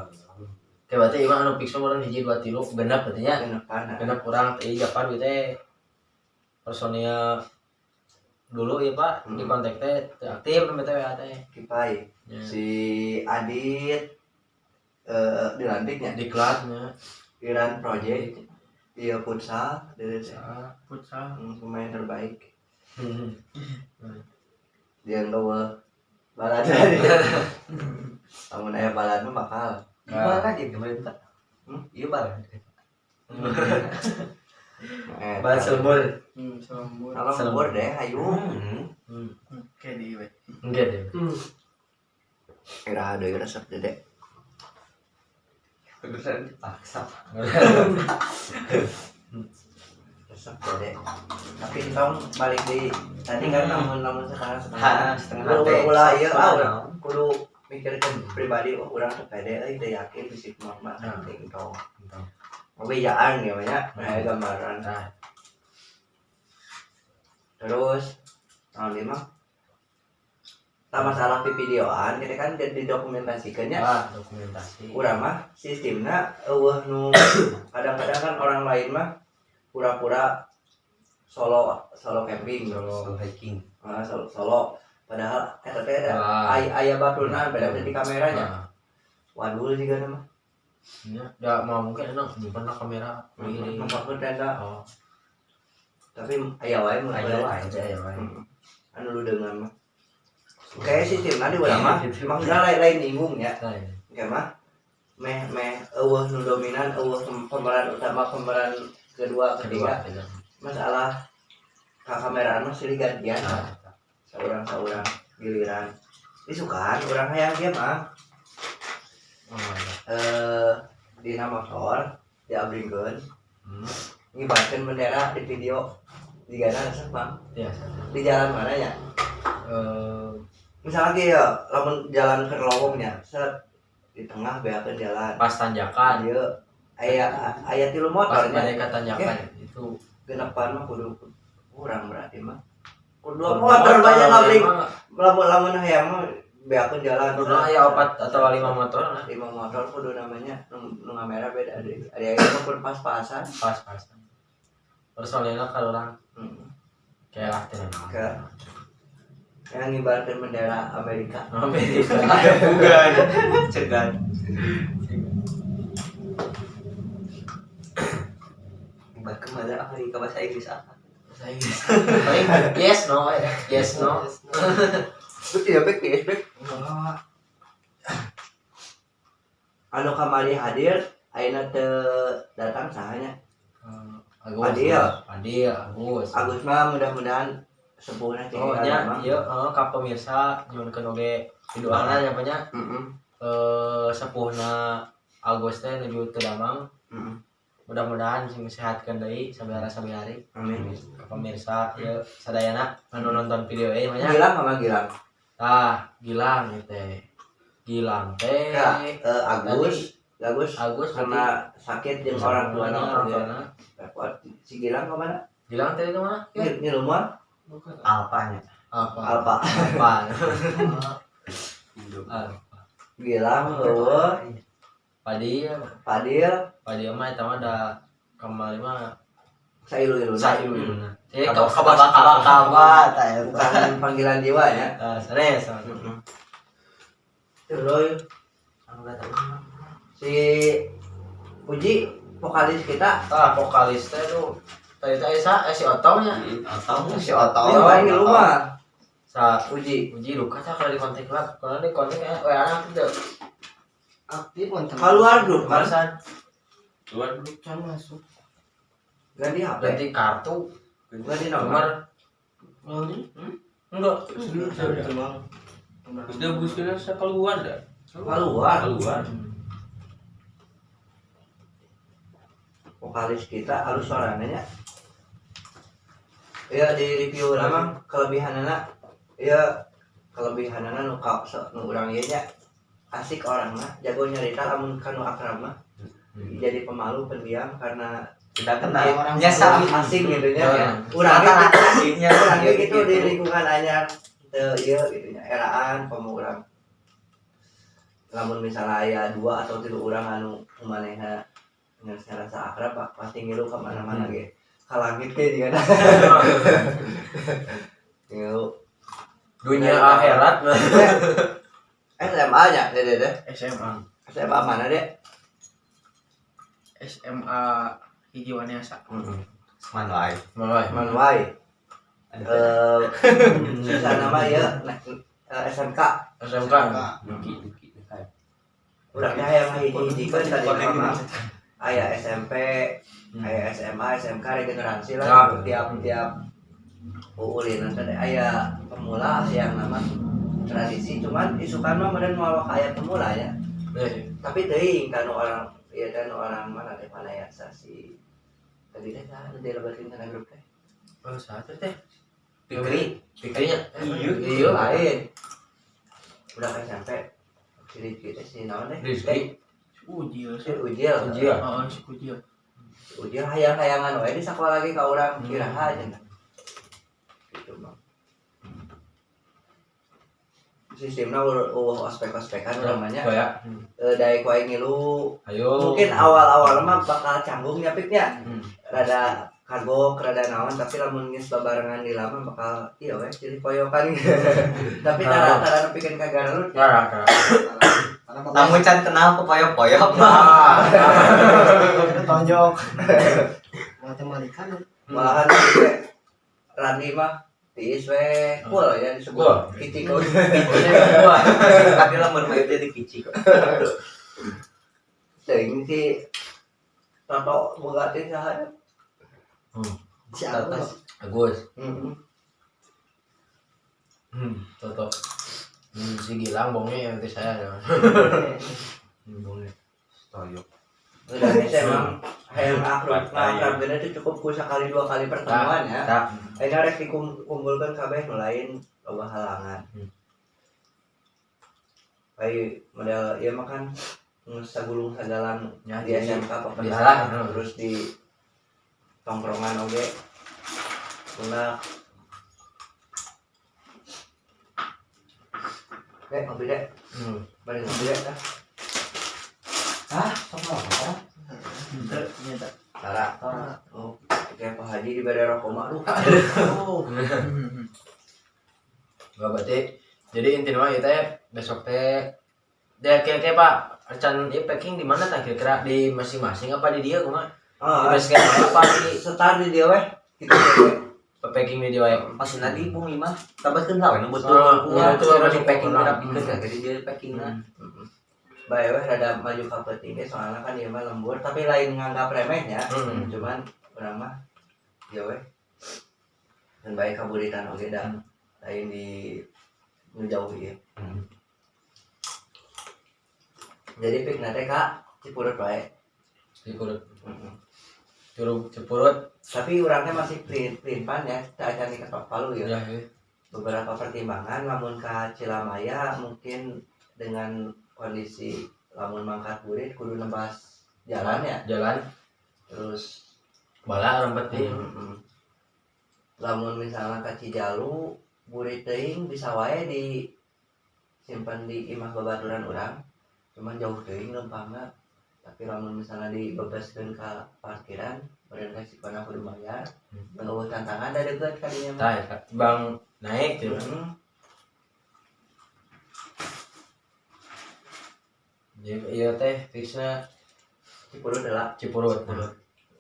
[SPEAKER 1] Oke, berarti imah anu fix mah urang hiji dua tilu genep berarti nya.
[SPEAKER 2] Genepan.
[SPEAKER 1] Genep urang teh Japan gitu teh personil dulu ya Pak di kontak teh teu aktif nembe teh WA teh.
[SPEAKER 2] Kipai.
[SPEAKER 1] Ya.
[SPEAKER 2] Si Adit dilantiknya
[SPEAKER 1] Diklatnya.
[SPEAKER 2] Iran Project dia futsal dari
[SPEAKER 6] Futsal.
[SPEAKER 2] Pemain terbaik. Dia nggak balad lamun aya balad mah bakal.
[SPEAKER 5] Iya balad ya kemarin Pak. Iya balad.
[SPEAKER 1] Balad selembur.
[SPEAKER 3] Selembur.
[SPEAKER 2] Selembur deh hayu.
[SPEAKER 6] Oke di we.
[SPEAKER 1] Enggak deh.
[SPEAKER 2] Iraha deui resep dede.
[SPEAKER 5] Beneran dipaksa.
[SPEAKER 2] Resep dede. Tapi tong balik di tadi kan lamun setengah
[SPEAKER 5] Setengah hati.
[SPEAKER 2] Ulah ieu ah kudu mikirkeun pribadi oh urang teh pede euy teu yakin bisi kumaha mah penting tong. Pembejaan ya banyak aya gambaran.
[SPEAKER 1] Nah,
[SPEAKER 2] Terus tahun lima tak masalah videoan kita kan didokumentasikannya.
[SPEAKER 1] ah, dokumentasi.
[SPEAKER 2] Urang mah sistemna eueuh nu kadang-kadang kan orang lain mah pura-pura solo camping,
[SPEAKER 5] Solo hiking.
[SPEAKER 2] Ah, solo padahal eta teh ada aya baturna beda di kameranya. Waduh juga nama.
[SPEAKER 1] Ya, da mau mungkin enak nyimpen lah kamera.
[SPEAKER 2] Numpakkeun tenda.
[SPEAKER 1] Oh,
[SPEAKER 2] Tapi aya wae mun
[SPEAKER 1] aya wae, aya wae.
[SPEAKER 2] Anu lu dengan mah. Kayak sistemna di urang mah maksudna lain-lain nyinggung ya.
[SPEAKER 1] Lain.
[SPEAKER 2] Kayak mah meh meh eueuh nu dominan eueuh pemeran utama pemeran kedua ketiga masalah kameraan mah silih gantian saurang-saurang giliran isukan urang hayang ge mah dina motor diabringkeun Ngibarkeun bendera di video di gana resep Bang.
[SPEAKER 1] Biasa.
[SPEAKER 2] Di jalan mana ya?
[SPEAKER 1] Eh,
[SPEAKER 2] Misalnya lagi ya, lamun jalan ke lowongnya, set di tengah beakeun jalan.
[SPEAKER 1] pas tanjakan,
[SPEAKER 2] Ieu aya aya tilu
[SPEAKER 1] pas
[SPEAKER 2] motornya.
[SPEAKER 1] balik ke tanjakan itu
[SPEAKER 2] Genepan mah kudu kurang berarti mah. Kudu dua motor banyak ngabling. Lamun lamun hayang mah beakeun jalan.
[SPEAKER 1] Kudu aya opat atau lima motor nah.
[SPEAKER 2] Lima motor kudu namanya nu nu ngamera beda deui. Ada yang mah kudu pas-pasan.
[SPEAKER 1] Pas-pasan. Personilnya kalau orang kayak lah tenang.
[SPEAKER 2] Ke yang ngibarkeun bendera Amerika.
[SPEAKER 1] Amerika.
[SPEAKER 5] Bukan. Cegan. Ibarat kemana Amerika bahasa Inggris apa?
[SPEAKER 1] Bahasa Inggris. Paling yes no ya. Yes no.
[SPEAKER 2] Itu tidak baik, yes baik.
[SPEAKER 3] Enggak.
[SPEAKER 2] Anu kamari hadir, ayeuna teu datang sahanya.
[SPEAKER 1] Agus.
[SPEAKER 2] Adil.
[SPEAKER 1] Adil, Agus.
[SPEAKER 2] Agus mah mudah-mudahan sepuhna cing.
[SPEAKER 1] Oh nya, ieu heeh ka pemirsa nyuhunkeun oge piduana nya nya.
[SPEAKER 2] Heeh.
[SPEAKER 1] Sepuhna Agus teh nuju teu damang.
[SPEAKER 2] Heeh.
[SPEAKER 1] Mudah-mudahan sing sehatkeun deui sabihara-sabihari.
[SPEAKER 2] Amin.
[SPEAKER 1] Ka pemirsa ieu sadayana anu nonton video ieu nya.
[SPEAKER 2] Gilang sama Gilang.
[SPEAKER 1] Tah, Gilang ieu teh. Gilang teh.
[SPEAKER 2] Ya, Agus, Agus
[SPEAKER 1] Agus
[SPEAKER 2] karena sakit jeung orang tuana
[SPEAKER 1] orang
[SPEAKER 2] oge.
[SPEAKER 1] tuana.
[SPEAKER 2] Repot. Si Gilang kemana?
[SPEAKER 1] Gilang teh itu mana?
[SPEAKER 2] Ini rumah
[SPEAKER 5] Alpanya.
[SPEAKER 1] Apa?
[SPEAKER 2] Alpa.
[SPEAKER 1] Apa? Alpa.
[SPEAKER 2] Gilang, eueuh,
[SPEAKER 1] Padil,
[SPEAKER 2] Padil,
[SPEAKER 1] Padil mah eta mah da kamari mah
[SPEAKER 2] sailu-iluna.
[SPEAKER 1] sailu-iluna. Jadi
[SPEAKER 5] Kabar
[SPEAKER 1] kabar
[SPEAKER 3] Kabar kabar tah eta.
[SPEAKER 2] Bukan panggilan jiwa ya.
[SPEAKER 1] Ah, sanes.
[SPEAKER 2] Terus si Uji vokalis kita
[SPEAKER 1] Ah, vokalis teh tuh. Tadi teh Esa, si Otong nya.
[SPEAKER 5] Atau
[SPEAKER 3] Si Otong.
[SPEAKER 2] ini paling di rumah
[SPEAKER 1] Sa
[SPEAKER 2] Uji
[SPEAKER 1] Uji luka tah kalau di kontak lah. Kalau di kontak WA aktif teu.
[SPEAKER 3] Aktif konten.
[SPEAKER 2] keluar grup kan
[SPEAKER 1] Barusan
[SPEAKER 4] Keluar dulu.
[SPEAKER 3] Can masuk.
[SPEAKER 2] ganti HP
[SPEAKER 1] ganti kartu,
[SPEAKER 2] ganti nomor
[SPEAKER 1] nomor
[SPEAKER 3] Lalu
[SPEAKER 1] enggak.
[SPEAKER 3] terbang.
[SPEAKER 4] Terus dia busnya keluar dah.
[SPEAKER 2] keluar
[SPEAKER 4] Keluar.
[SPEAKER 2] vokalis kita harus suaranya ya di review lama kelebihanana ya kelebihanana nu ka nu urang ieu nya asik orangna jago nyarita lamun kanu akrab mah jadi pemalu pendiam karena
[SPEAKER 5] tidak kenal.
[SPEAKER 3] Orang
[SPEAKER 5] Nyesal.
[SPEAKER 2] asing gitu nya
[SPEAKER 1] Ya.
[SPEAKER 2] urang ge
[SPEAKER 5] Rata-rata asingnya
[SPEAKER 2] urang ge gitu di lingkungan anyar teu ieu gitu nya eraan komo urang lamun misalnya aya dua atau tilu urang anu manehna geus ngarasa akrab Pak, pasti ngilu ka mana-mana ge ka langit ge jeung ngilu
[SPEAKER 1] Dunia akhirat.
[SPEAKER 2] SMA nya deh deh
[SPEAKER 6] SMA.
[SPEAKER 2] SMA mana deh
[SPEAKER 6] SMA Hiji Wanesa.
[SPEAKER 5] Manuai.
[SPEAKER 1] Mulai.
[SPEAKER 2] Manwai susah nama ya SMK
[SPEAKER 1] SMK.
[SPEAKER 4] Duki, duki.
[SPEAKER 2] urangnya hayang hiji-hijikeun tadi mah aya SMP aya SMA SMK regenerasi lah tiap-tiap uulinan teh aya pemula yang nama tradisi cuman isukan mah meureun moal aya pemula ya tapi teuing kanu orang ya kan orang mana teh mana ya si tadi teh saha nu dilebatkeun kana grup teh
[SPEAKER 1] Oh, satu teh.
[SPEAKER 5] Fikri.
[SPEAKER 1] Fikrinya.
[SPEAKER 4] Iya.
[SPEAKER 1] Iya.
[SPEAKER 2] lain udah kan sampai si Rizky teh si naon teh
[SPEAKER 1] Rizky.
[SPEAKER 6] Ujil.
[SPEAKER 2] si Ujil
[SPEAKER 1] Ujil.
[SPEAKER 6] Oh, si Ujil.
[SPEAKER 2] Ujil hayang-hayangan wae di sakola lagi ka urang iraha cenah gitu mah sistemna eueuh ospek-ospekan urang mah nya
[SPEAKER 1] Kayak.
[SPEAKER 2] Daek wae ngilu
[SPEAKER 1] Ayo.
[SPEAKER 2] mungkin awal-awal mah bakal canggung nya piknya rada kagok rada naon tapi lamun geus babarengan di lama bakal iya we jadi koyokan tapi tara tara nepikeun ka garut
[SPEAKER 1] Nah, nah.
[SPEAKER 5] Lamun can kenal pepoyok-poyok.
[SPEAKER 3] Tonjok. Matematika
[SPEAKER 2] malahan ge Randi mah tiis we cool ya disebut
[SPEAKER 1] Cool.
[SPEAKER 2] kicik
[SPEAKER 1] Wah.
[SPEAKER 5] Tapi lamun mah itu di kici kok.
[SPEAKER 2] teuing si Toto boga teh saha ya?
[SPEAKER 3] Si Agus.
[SPEAKER 1] Agus.
[SPEAKER 2] Heeh.
[SPEAKER 1] Toto. Si Gilang bonge yang nanti saya. Bonge.
[SPEAKER 5] Toyok.
[SPEAKER 2] Udah biasa emang Hayang akrab,
[SPEAKER 4] Partai.
[SPEAKER 2] akrab bener itu cukup ku sekali dua kali pertemuan ya.
[SPEAKER 1] Tah.
[SPEAKER 2] Ayeuna rek dikumpulkeun kabeh nu lain loba halangan. Ai model ieu mah kan sagulung sagalang
[SPEAKER 1] Ya,
[SPEAKER 2] di
[SPEAKER 1] jadi
[SPEAKER 2] SMK apa
[SPEAKER 1] biasa.
[SPEAKER 2] terus di tongkrongan oge. Muna Dek, ngopi dek. Bari ngopi dek. Dah.
[SPEAKER 5] Hah, sok apa?
[SPEAKER 3] Nya tah.
[SPEAKER 2] Tara. Oh, kayak Pak Haji dibere rokok mah aduh.
[SPEAKER 5] Oh.
[SPEAKER 1] Enggak berarti jadi intinya mah ieu teh besok teh ya kira-kira Pak rencana ieu packing di mana tah kira-kira di masing-masing apa di dia kumaha? Di
[SPEAKER 2] Ah,
[SPEAKER 1] base camp apa di
[SPEAKER 2] setar di dia weh. Gitu weh.
[SPEAKER 1] packing di dia wae.
[SPEAKER 5] Maksudna di bumi mah tabatkeun lah we nu betul
[SPEAKER 1] Oh,
[SPEAKER 5] kuat
[SPEAKER 1] betul,
[SPEAKER 5] di packing
[SPEAKER 1] betul.
[SPEAKER 5] rapikeun kan jadi dia packingna.
[SPEAKER 2] Bae weh rada maju ka peuting ge soalna kan ieu mah lembur tapi lain nganggap remehnya. Cuman urang mah ieu weh. Dan bae kaburitan oge da. Lain di nu jauh ieu. Jadi pikna teh ka Cipurut wae.
[SPEAKER 1] Cipurut. Curug Cipurut.
[SPEAKER 2] Tapi urang teh masih pelin-pelan ya, teu acan diketok palu ya.
[SPEAKER 1] Ya, ya.
[SPEAKER 2] Beberapa pertimbangan lamun ka Cilamaya mungkin dengan kondisi lamun mangkat burit kudu nebas jalan ya
[SPEAKER 1] Jalan
[SPEAKER 2] terus
[SPEAKER 1] bala rempet di.
[SPEAKER 2] Lamun misalnya ka Cijalu burit teuing bisa wae di simpan di imah babaturan urang cuman jauh teuing lempangna tapi lamun misalnya dibebaskeun ka parkiran beureun resikona kudu bayar eueuh tantangan da deukeut ka dinya mah.
[SPEAKER 1] Tah, eta. Bang naik gitu. Jadi ieu teh fixna
[SPEAKER 2] Cipurut lah
[SPEAKER 1] Cipurut.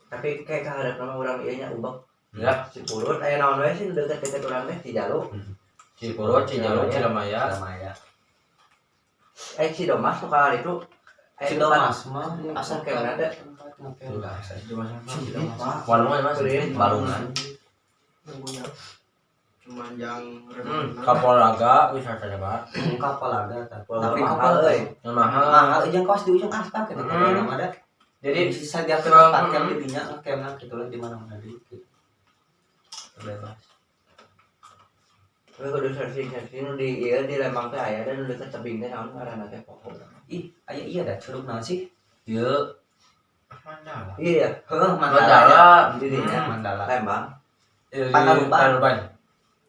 [SPEAKER 2] Tapi kayak kahadap nama urang ieu nya ubek
[SPEAKER 1] Ya,
[SPEAKER 2] Cipurut aya naon wae sih deukeut-deukeut urang teh Cijalu
[SPEAKER 1] Cipurut, Cijalu, Cilamaya.
[SPEAKER 5] Cilamaya.
[SPEAKER 2] Cidomas tuh kalau itu
[SPEAKER 5] Cidomas mah asa
[SPEAKER 2] kayak ada
[SPEAKER 1] Cidomas. Walungan Mas.
[SPEAKER 5] Balungan.
[SPEAKER 3] Nunggunya. Cuman yang
[SPEAKER 1] Kapolaga wisata Pak.
[SPEAKER 5] Kapal ada
[SPEAKER 2] Tapi
[SPEAKER 5] tapi
[SPEAKER 2] mahal
[SPEAKER 5] kapal
[SPEAKER 2] euy.
[SPEAKER 1] Yang mahal.
[SPEAKER 5] mahal jeung kawas di ujung aspal gitu
[SPEAKER 1] Hmm.
[SPEAKER 5] ada.
[SPEAKER 1] Jadi
[SPEAKER 5] Jadi bisa dia ke tempat camp di dinya campna gitu lah di mana-mana di gitu. Bebas.
[SPEAKER 2] Tapi kudu searching-searching nu di ieu di Lembang teh aya dan nu deukeut tebing teh naon ngaranna teh pokok.
[SPEAKER 5] Ih, aya iya dah curug naon sih?
[SPEAKER 1] ieu Mandala.
[SPEAKER 2] Iya ya,
[SPEAKER 5] Heuh, Mandala.
[SPEAKER 1] Mandala.
[SPEAKER 2] di dinya
[SPEAKER 5] Mandala.
[SPEAKER 2] Lembang,
[SPEAKER 5] Panaruban.
[SPEAKER 1] Panaruban.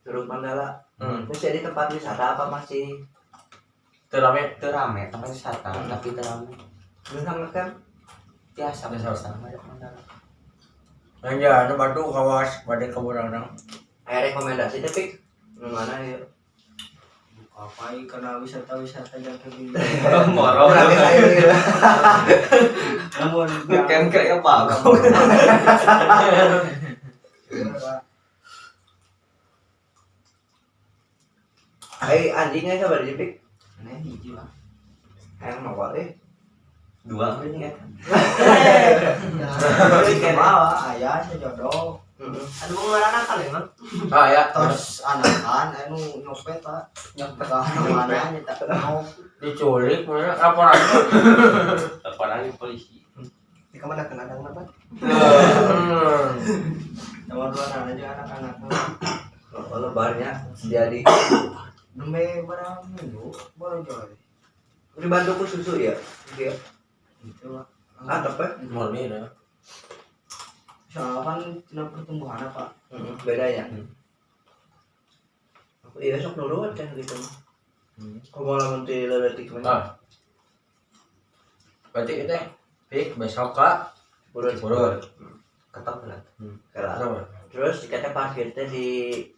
[SPEAKER 2] Curug Mandala. Terus jadi tempat wisata apa masih
[SPEAKER 1] Teu rame.
[SPEAKER 5] Teu rame tempat wisata, tapi teu rame.
[SPEAKER 2] Bintang kan?
[SPEAKER 5] Biasa
[SPEAKER 1] Biasa.
[SPEAKER 5] biasa Mandala.
[SPEAKER 1] Anjay, anu batu kawas bade ka urang.
[SPEAKER 2] Aya rekomendasi teh pik. Nu mana ieu?
[SPEAKER 3] Apa karena wisata-wisata yang ke
[SPEAKER 5] Moro.
[SPEAKER 2] Urang teh aya gitu.
[SPEAKER 3] Namun
[SPEAKER 5] Camp kayak bagong.
[SPEAKER 2] Ai anjingnya sabar di pik.
[SPEAKER 3] Aneh hiji lah.
[SPEAKER 2] Hayang mawa euy.
[SPEAKER 5] Dua ini ya.
[SPEAKER 3] Mawa aya sejodoh.
[SPEAKER 5] Aduh ngaranna kali emang.
[SPEAKER 1] Ah ya,
[SPEAKER 3] Terus anakan anu nyopet pak.
[SPEAKER 5] Nyopet.
[SPEAKER 3] Mana nya tak mau.
[SPEAKER 1] diculik mana laporan.
[SPEAKER 4] Laporan polisi.
[SPEAKER 3] Di kamar kena dang apa?
[SPEAKER 1] Hmm.
[SPEAKER 3] Nomor dua aja anak-anak.
[SPEAKER 2] Oh, lebarnya jadi
[SPEAKER 3] Nembe barang minggu baru jual.
[SPEAKER 2] dibantu ku susu ya. Iya.
[SPEAKER 3] Gitu pak.
[SPEAKER 2] Ah, tepe.
[SPEAKER 1] Murni ya.
[SPEAKER 3] Soalnya kan tina pertumbuhan apa?
[SPEAKER 2] Bedanya. Aku iya sok nurut kan gitu. Kumaha lamun ti leutik mah.
[SPEAKER 1] Ah. Berarti itu pik besok ka
[SPEAKER 2] Purut.
[SPEAKER 1] Cipurut.
[SPEAKER 5] Ketok lah.
[SPEAKER 2] Kela.
[SPEAKER 1] Kenapa?
[SPEAKER 2] Terus dikata parkir teh di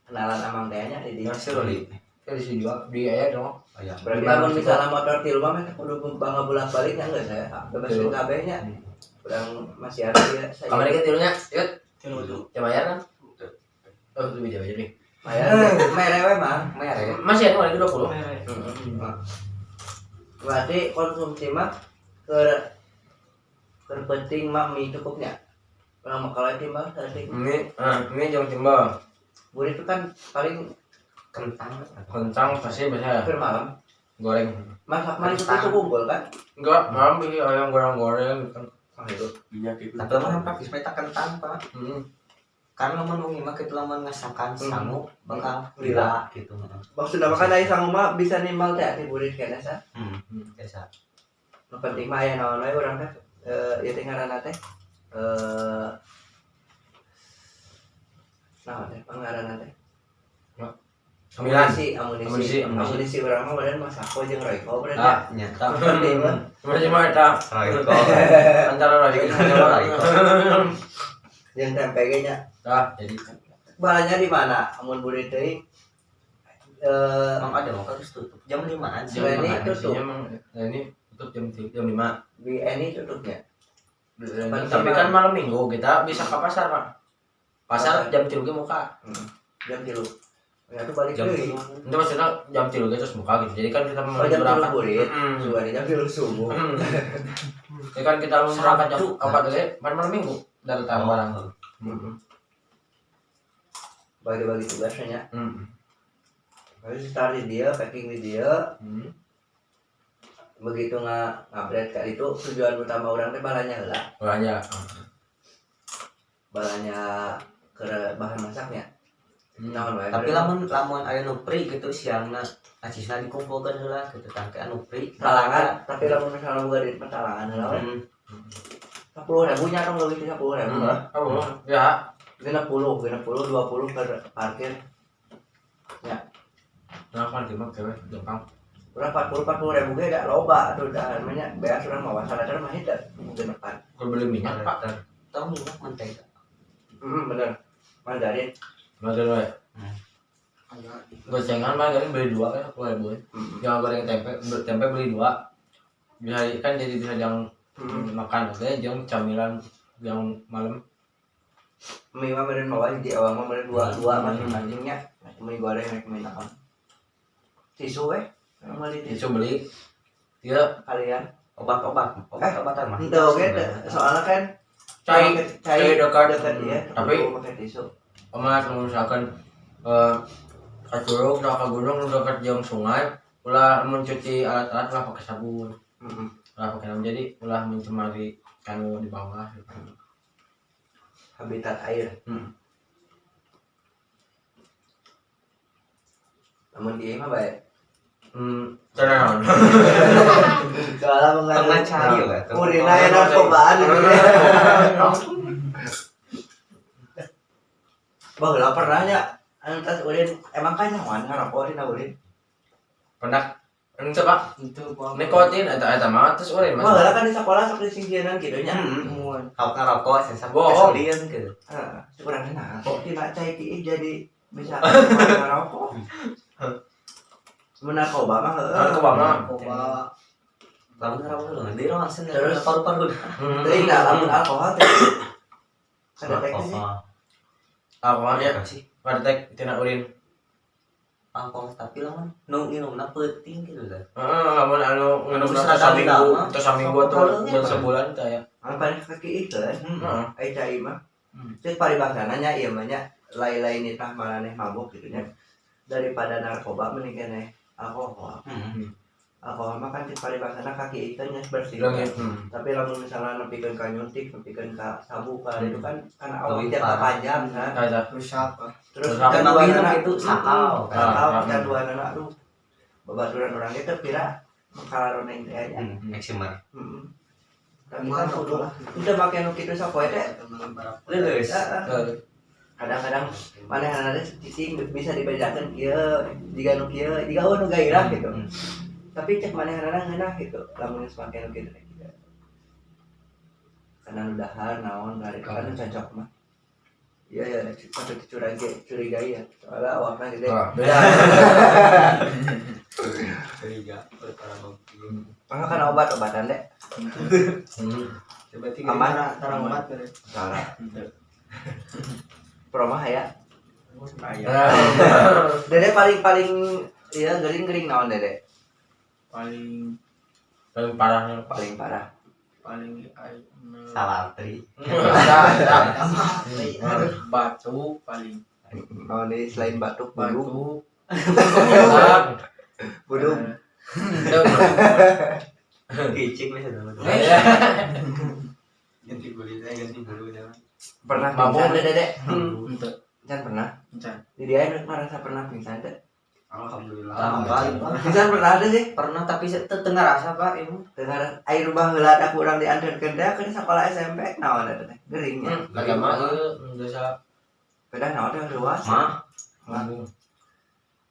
[SPEAKER 2] kenalan amang teh nya di dinya.
[SPEAKER 5] Si Roli.
[SPEAKER 1] Di sini juga di aya dong.
[SPEAKER 5] Oh iya.
[SPEAKER 2] Berarti lamun misalnya motor ti rumah mah kudu bangga bolak-balik nya geus saya. Bebas
[SPEAKER 1] Tilu.
[SPEAKER 2] kabeh nya. Urang masih ada ya saya.
[SPEAKER 1] Kamari ke tilunya, yuk.
[SPEAKER 3] Tilu tuh.
[SPEAKER 1] Ya bayar kan? Oh, itu bisa bayar nih.
[SPEAKER 2] Bayar mere we mah.
[SPEAKER 5] Mere.
[SPEAKER 1] Masih ada lagi 20.
[SPEAKER 2] Berarti konsumsi mah ke penting mah mie cukupnya. Urang mah kalau timbal tadi.
[SPEAKER 1] Mie, mie jangan timbal.
[SPEAKER 2] Buri itu kan paling
[SPEAKER 5] Kentang.
[SPEAKER 1] Kentang pasti biasa
[SPEAKER 2] hampir malam.
[SPEAKER 1] goreng.
[SPEAKER 2] Masak mah itu
[SPEAKER 5] Kentang.
[SPEAKER 2] cukup unggul kan?
[SPEAKER 1] Enggak, malam beli ayam goreng-goreng
[SPEAKER 2] Panghirup.
[SPEAKER 4] Minyak itu.
[SPEAKER 5] Tapi lamun praktis mah eta kentang, Pak.
[SPEAKER 1] Hmm.
[SPEAKER 5] Karena lamun wengi mah kitu lamun ngasakan sangu bakal
[SPEAKER 2] Lila.
[SPEAKER 5] lila gitu.
[SPEAKER 2] Maksudna mah kan aya sangu mah bisa nimbal teh ati burit keneh sa.
[SPEAKER 5] Biasa.
[SPEAKER 2] Nu penting mah aya naon we urang teh ieu teh ngaranna teh naon teh pangaranna teh?
[SPEAKER 1] Cemilan.
[SPEAKER 2] Amunisi, amunisi.
[SPEAKER 1] Amunisi, amunisi.
[SPEAKER 2] Amunisi urang mah badan Masako jeung Royco badan.
[SPEAKER 1] Ah,
[SPEAKER 5] Nya.
[SPEAKER 1] tah.
[SPEAKER 2] Nu penting mah
[SPEAKER 1] Masih mah eta.
[SPEAKER 5] Royco.
[SPEAKER 1] Antara Royco sama
[SPEAKER 5] Royco.
[SPEAKER 2] jeung tempe ge nya.
[SPEAKER 1] Tah, jadi
[SPEAKER 2] Balanya di mana? Amun burit teuing
[SPEAKER 5] Emang ada mau harus tutup jam 5-an sih.
[SPEAKER 2] Jam ini tutup.
[SPEAKER 1] Emang nah ini tutup jam 3, jam 5.
[SPEAKER 2] Di ini tutupnya.
[SPEAKER 1] Tapi kan malam minggu kita bisa ke pasar, Pak. Pasar jam 3 ge muka.
[SPEAKER 2] Jam 3. Ya tuh balik
[SPEAKER 5] Jam
[SPEAKER 2] deui.
[SPEAKER 5] 3.
[SPEAKER 1] Itu maksudnya jam 3 ge terus muka gitu. Jadi kan kita mau
[SPEAKER 2] Oh jam 3
[SPEAKER 1] berangkat.
[SPEAKER 2] burit.
[SPEAKER 1] Mm.
[SPEAKER 2] Suara jam 3 subuh.
[SPEAKER 1] Hmm. Ya kan kita mau berangkat jam
[SPEAKER 5] Sabtu, kan?
[SPEAKER 1] 4 ge, malam minggu dari tahu barang.
[SPEAKER 2] Heeh. Bagi-bagi tugasnya.
[SPEAKER 1] Hmm.
[SPEAKER 2] Harus start di dia, packing di dia.
[SPEAKER 1] Hmm.
[SPEAKER 2] Begitu ngabret ka itu tujuan utama orang teh balanya heula.
[SPEAKER 1] Banyak.
[SPEAKER 2] Balanya ke bahan masaknya.
[SPEAKER 1] Hmm.
[SPEAKER 2] Naon wae.
[SPEAKER 5] Tapi lamun lamun aya nu pri gitu siangna acisna dikumpulkeun heula gitu tangke anu pri.
[SPEAKER 2] Talangan, tapi lamun misalnya boga duit mah talangan heula we. 10.000 nya tong leuwih ti 10.000 lah.
[SPEAKER 1] Oh, ya.
[SPEAKER 2] 60, 60, 20 per parkir.
[SPEAKER 1] Nah, kan lima kewe gampang.
[SPEAKER 2] Urang 40 40 ribu ge da loba atuh da namanya beas urang mawa sadar mah henteu genepan.
[SPEAKER 1] Kalau beli minyak, Pak.
[SPEAKER 5] Tong minyak mentega.
[SPEAKER 2] Heeh bener. Mandarin.
[SPEAKER 1] Margarin we.
[SPEAKER 3] Aya
[SPEAKER 1] Gocengan margarin beli 2 kan 10.000. Jangan goreng tempe, tempe beli 2. Bisa kan jadi bisa yang makan oke, jeung camilan yang malam.
[SPEAKER 2] Mie mah meureun mawa di awal mah meureun dua dua masing-masingnya. Mie goreng rek mie naon. Tisu we. Meuli tisu
[SPEAKER 1] Itu beli. Dia
[SPEAKER 2] kalian.
[SPEAKER 5] Obat-obat, obat-obatan mah.
[SPEAKER 2] Henteu oge teh, soalnya kan
[SPEAKER 1] cai
[SPEAKER 2] cai
[SPEAKER 1] cai dekat.
[SPEAKER 2] dekat ya.
[SPEAKER 1] Tapi
[SPEAKER 2] pakai tisu.
[SPEAKER 1] omat misalkan ke curug atau ke gunung nu dekat jeung sungai ulah mencuci alat-alat ulah pakai sabun
[SPEAKER 2] Heeh.
[SPEAKER 1] ulah pakai sabun jadi ulah mencemari kanu di bawah gitu.
[SPEAKER 2] Habitat air. Namun di mah bae.
[SPEAKER 1] Tenang.
[SPEAKER 2] Soalnya mengandung
[SPEAKER 5] Tengah cai lah.
[SPEAKER 2] Urina ya narkobaan gitu. Baheula pernah nya anu tas urin emang kan nyaman ngarokok dina urin.
[SPEAKER 1] Pernah ente Pak
[SPEAKER 3] itu Pak.
[SPEAKER 1] nikotin eta eta mah terus urin mas.
[SPEAKER 2] Baheula kan di sekolah sok disingsieunan kitu nya.
[SPEAKER 3] Mun.
[SPEAKER 5] Kau ngerokok, saya
[SPEAKER 1] Bohong.
[SPEAKER 5] keselin gitu.
[SPEAKER 2] Heeh, kurang nah kok tina cai kieu jadi bisa ngarokok. Mun narkoba mah heueuh.
[SPEAKER 1] Narkoba mah.
[SPEAKER 3] Narkoba.
[SPEAKER 5] Lamun ngerokok lu, di ronsen
[SPEAKER 2] Terus?
[SPEAKER 5] paru-paru.
[SPEAKER 2] Teuing da lamun alkohol teh. Kada teh sih.
[SPEAKER 1] Alkoholnya
[SPEAKER 5] Apa sih?
[SPEAKER 1] pada tina urin.
[SPEAKER 5] Alkohol tapi lamun nu nginumna peuting gitu lah.
[SPEAKER 1] Heeh, lamun anu nginum
[SPEAKER 5] Terus
[SPEAKER 1] teh saminggu,
[SPEAKER 5] rada
[SPEAKER 1] teh saminggu atau
[SPEAKER 5] Sok
[SPEAKER 1] sebulan teh ya.
[SPEAKER 2] Anu paling kaki itu kan.
[SPEAKER 1] Heeh.
[SPEAKER 2] Ai cai mah. Cek paribasana nya ieu mah nya lain-lain nitah maraneh mabok gitu nya. Daripada narkoba mending keneh alkohol. Alkohol mah kan cek paribasana kaki itu nya bersih.
[SPEAKER 1] Leungit.
[SPEAKER 2] Tapi lamun misalnya nepikeun ka nyuntik, nepikeun ka sabu ka itu kan karena awak
[SPEAKER 5] Lebih
[SPEAKER 2] jangka
[SPEAKER 5] parah.
[SPEAKER 2] panjang kan.
[SPEAKER 1] Tah tah.
[SPEAKER 3] Rusak Pak.
[SPEAKER 2] Terus
[SPEAKER 1] Rusak.
[SPEAKER 2] kecanduanana
[SPEAKER 5] Tapi itu sakau.
[SPEAKER 2] Sakau
[SPEAKER 1] Ah,
[SPEAKER 2] kecanduanana aduh. Babaturan urang ge teu pira makaroneng teh nya.
[SPEAKER 5] Eksimer.
[SPEAKER 2] Heeh. Tapi kan kudu teu make nu kitu sapoe teh.
[SPEAKER 5] Leuleus.
[SPEAKER 2] Heeh. Kadang-kadang manehna teh cicing bisa dibedakeun kieu jiga nu kieu jiga eueuh nu gairah gitu. Tapi cek manehna ngeunah gitu lamun geus make nu kitu teh kieu. Karena nu dahar naon dari kan nu cocok mah. Iya ya, patut dicurigai, curigai ya. Soalnya awakna gede.
[SPEAKER 1] Ah, beda.
[SPEAKER 5] Curiga perkara mungkin.
[SPEAKER 2] Mangga kan obat-obatan deh.
[SPEAKER 5] Coba tiga.
[SPEAKER 2] Aman.
[SPEAKER 3] Tarang obat beres.
[SPEAKER 2] Salah. Promah ya.
[SPEAKER 1] Nah,
[SPEAKER 2] Dede paling-paling iya gering-gering naon Dede?
[SPEAKER 6] Paling
[SPEAKER 1] paling parahnya.
[SPEAKER 2] Paling parah.
[SPEAKER 6] paling ai
[SPEAKER 5] Salatri.
[SPEAKER 1] Nah,
[SPEAKER 6] batuk paling
[SPEAKER 2] Naon deui selain batuk budung.
[SPEAKER 6] batuk
[SPEAKER 2] Budung.
[SPEAKER 5] Kicik bisa dulu.
[SPEAKER 1] Iya.
[SPEAKER 3] Ganti bulu saya ganti bulu dah.
[SPEAKER 2] Pernah
[SPEAKER 1] Mabuk.
[SPEAKER 2] pingsan teh, Dede?
[SPEAKER 6] Henteu.
[SPEAKER 2] Can pernah.
[SPEAKER 6] Encan.
[SPEAKER 2] Di dia merasa pernah pingsan teh.
[SPEAKER 3] Alhamdulillah.
[SPEAKER 5] Alhamdulillah.
[SPEAKER 2] Pingsan pernah ada sih.
[SPEAKER 5] Pernah tapi teu ngarasa Pak ieu.
[SPEAKER 2] Dengar air baheula da kurang diantarkeun teh ke sekolah SMP naon eta teh? Gering nya.
[SPEAKER 1] Agama ieu dosa.
[SPEAKER 2] Beda naon teh luas.
[SPEAKER 5] Mah.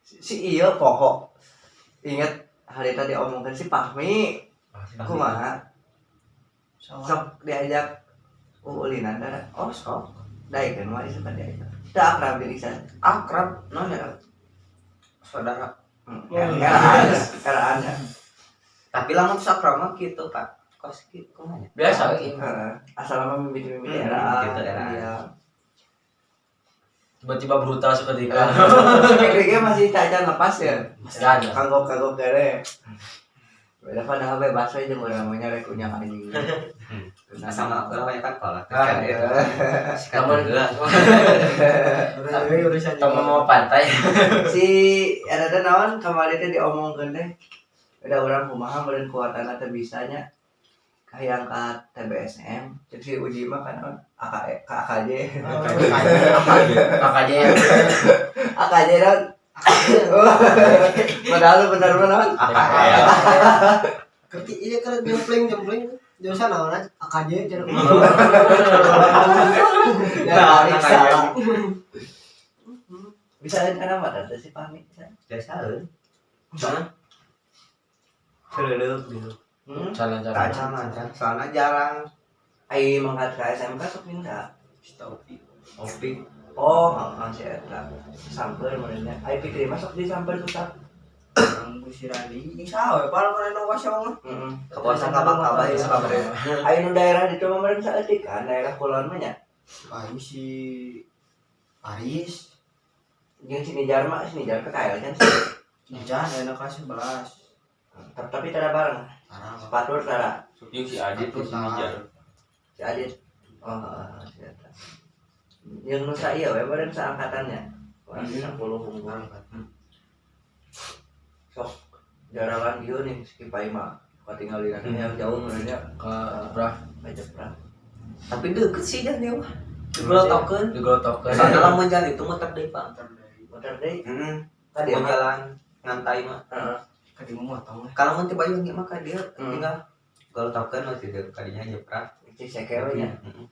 [SPEAKER 2] Si ieu poho. Ingat hari tadi omongkeun si Fahmi. Kumaha? Sok diajak ulinan dah.
[SPEAKER 5] Oh, sok.
[SPEAKER 2] Daekeun mah ieu tadi diajak. Teu akrab jeung Isan.
[SPEAKER 5] Akrab non ya. Saudara.
[SPEAKER 2] Eraan.
[SPEAKER 5] Tapi lamun akrab mah kitu Pak. Kos kitu kumaha nya?
[SPEAKER 1] Biasa we.
[SPEAKER 2] Heeh. Asal mah mimiti-mimiti eraan.
[SPEAKER 5] Gitu, eraan.
[SPEAKER 2] Iya.
[SPEAKER 1] Tiba-tiba brutal seketika.
[SPEAKER 2] Kayaknya masih cacan lepas ya.
[SPEAKER 1] Dan
[SPEAKER 2] Kagok-kagok kere. Beda padahal bebas we jeung urang mah nya rek unyang anjing.
[SPEAKER 5] Sama aku lah banyak kan kolak.
[SPEAKER 2] Ah, iya.
[SPEAKER 1] Kamu
[SPEAKER 3] Urusan
[SPEAKER 1] temen mau pantai.
[SPEAKER 2] Si eta teh naon kamari teh diomongkeun teh. Beda urang kumaha meureun kuatana teh bisanya hayang ka TBSM. Cek si Uji mah kan naon AKE KAKJ.
[SPEAKER 1] AKJ.
[SPEAKER 2] AKJ naon? Padahal lu bener mah naon?
[SPEAKER 4] AKL.
[SPEAKER 3] Kerti iya kan jempling jurusan naon aja AKJ cara.
[SPEAKER 2] Ya,
[SPEAKER 5] Nah,
[SPEAKER 2] salah. Bisa lain kana mah teh si Fahmi.
[SPEAKER 5] Biasa euy. Celeuleuk gitu.
[SPEAKER 1] Jalan-jalan.
[SPEAKER 5] Kaca mah soalnya jarang
[SPEAKER 2] Ai mangkat ka SMK sok minta.
[SPEAKER 5] Opi. Opi.
[SPEAKER 2] Oh, heeh si eta. Samper meureunnya. Ai Fikri masuk di samper susah.
[SPEAKER 3] Orang Busirani ini saha we paling mana nu wasong mah.
[SPEAKER 2] Heeh.
[SPEAKER 5] Kepuasan kabak-kabak ya
[SPEAKER 2] Kabak. Ai nu daerah ditu mah meureun saeutik kan, daerah kulon mah nya.
[SPEAKER 3] Aing si Paris
[SPEAKER 2] Jeung sini Jarma, sini Jar PKL kan sih.
[SPEAKER 3] Jangan enak ka 11.
[SPEAKER 2] Tapi tara bareng.
[SPEAKER 3] Tarang.
[SPEAKER 2] Sepatu tara.
[SPEAKER 4] Jeung si Adit di sini jar.
[SPEAKER 2] Si Adit. Oh, heeh, si eta. Jeung nu sa ieu we meureun saangkatannya. Orang 10 unggul. Sok jaralan ieu nih si Kipai mah. Katinggalin yang jauh meureunnya
[SPEAKER 1] Ke Jeprah.
[SPEAKER 2] ka Jeprah.
[SPEAKER 5] Tapi deket sih jan dia mah. Digelotokeun.
[SPEAKER 1] Digelotokeun.
[SPEAKER 5] Soalnya lamun jalan itu muter deui Pak.
[SPEAKER 2] Motor deui.
[SPEAKER 5] Heeh.
[SPEAKER 2] Ka dieu
[SPEAKER 5] Mau
[SPEAKER 2] mah.
[SPEAKER 5] jalan ngantai mah.
[SPEAKER 2] Heeh.
[SPEAKER 3] Ka dieu mah motong lah.
[SPEAKER 5] Kalau mun tiba ieu mah ka dieu
[SPEAKER 2] Hmm.
[SPEAKER 5] tinggal gelotokeun we ti dieu kadinya Jeprah.
[SPEAKER 2] Ciseke we nya.
[SPEAKER 5] Heeh.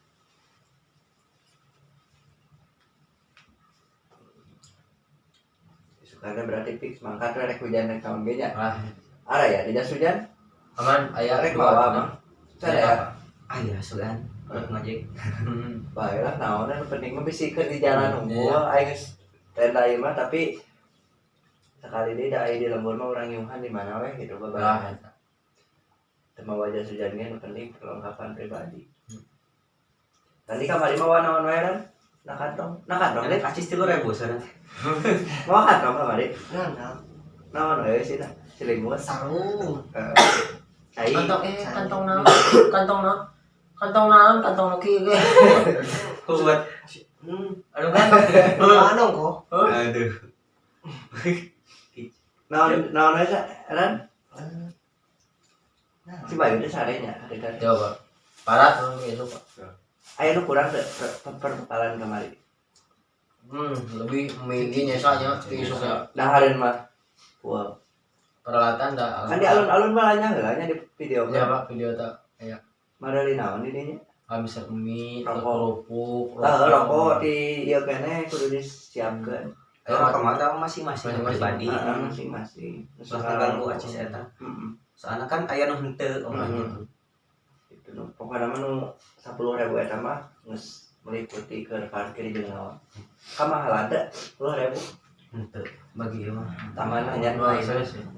[SPEAKER 2] Sukana berarti fix mangkat we rek hujan rek naon ge nya.
[SPEAKER 1] Ah,
[SPEAKER 2] Ara ya, di jas hujan
[SPEAKER 1] aman aya
[SPEAKER 2] rek
[SPEAKER 1] dua.
[SPEAKER 2] bawa mah. Sada ya.
[SPEAKER 5] Ah iya sugan. Rek ngojek.
[SPEAKER 2] Bae lah naon anu penting mah bisi keur di jalan unggul
[SPEAKER 1] Iya.
[SPEAKER 2] aing geus tenda ieu mah tapi sekali deui da aya di lembur mah urang nyuhan di mana we gitu
[SPEAKER 1] Ah,
[SPEAKER 2] babarengan. Teu mawa jas hujan ge nu penting perlengkapan pribadi. Nanti kamari mah naon wae kan? Na kantong, na kantong deh.
[SPEAKER 5] Acis 3000 sana.
[SPEAKER 2] Mawa kantong kamari.
[SPEAKER 3] Nah, nah.
[SPEAKER 2] Naon we sih tah? Selimut.
[SPEAKER 3] Sarung.
[SPEAKER 2] Cai.
[SPEAKER 1] Kantong kantong naon? Kantong naon? Kantong naon? Kantong nu kieu ge.
[SPEAKER 5] Kuat.
[SPEAKER 1] Aduh kan.
[SPEAKER 3] Mana kok?
[SPEAKER 5] Aduh.
[SPEAKER 2] Naon naon we sa? Ran? Si Bayu teh sarenya hari tadi.
[SPEAKER 1] Coba. Parah tuh besok, Pak.
[SPEAKER 2] Aya nu kurang teu perbekalan kamari.
[SPEAKER 1] Lebih mie nyesa nya ti isuk ya.
[SPEAKER 2] Dahareun mah. Wow.
[SPEAKER 1] Peralatan dah.
[SPEAKER 2] Kan di alun-alun malah nya heula nya di video
[SPEAKER 1] Ya,
[SPEAKER 2] kan.
[SPEAKER 1] Pak, video tak. Aya.
[SPEAKER 2] Marali naon di dinya?
[SPEAKER 1] Habis mie,
[SPEAKER 2] Rokok.
[SPEAKER 1] kerupuk,
[SPEAKER 2] Tah rokok di ieu keneh kudu disiapkeun.
[SPEAKER 5] Kalau kemana masing-masing
[SPEAKER 1] Masing-masing.
[SPEAKER 5] pribadi.
[SPEAKER 2] Heeh, masing-masing.
[SPEAKER 5] Ulah ngeganggu acis eta.
[SPEAKER 2] Heeh.
[SPEAKER 5] Soalnya kan aya nu henteu omah gitu.
[SPEAKER 2] Itu nu pokona mah nu 10.000 eta mah geus meliputi ke parkir jeung naon. Kamahalan teh 10.000.
[SPEAKER 5] Henteu bagi ieu mah.
[SPEAKER 2] Taman hanya
[SPEAKER 1] Wah, serius ya.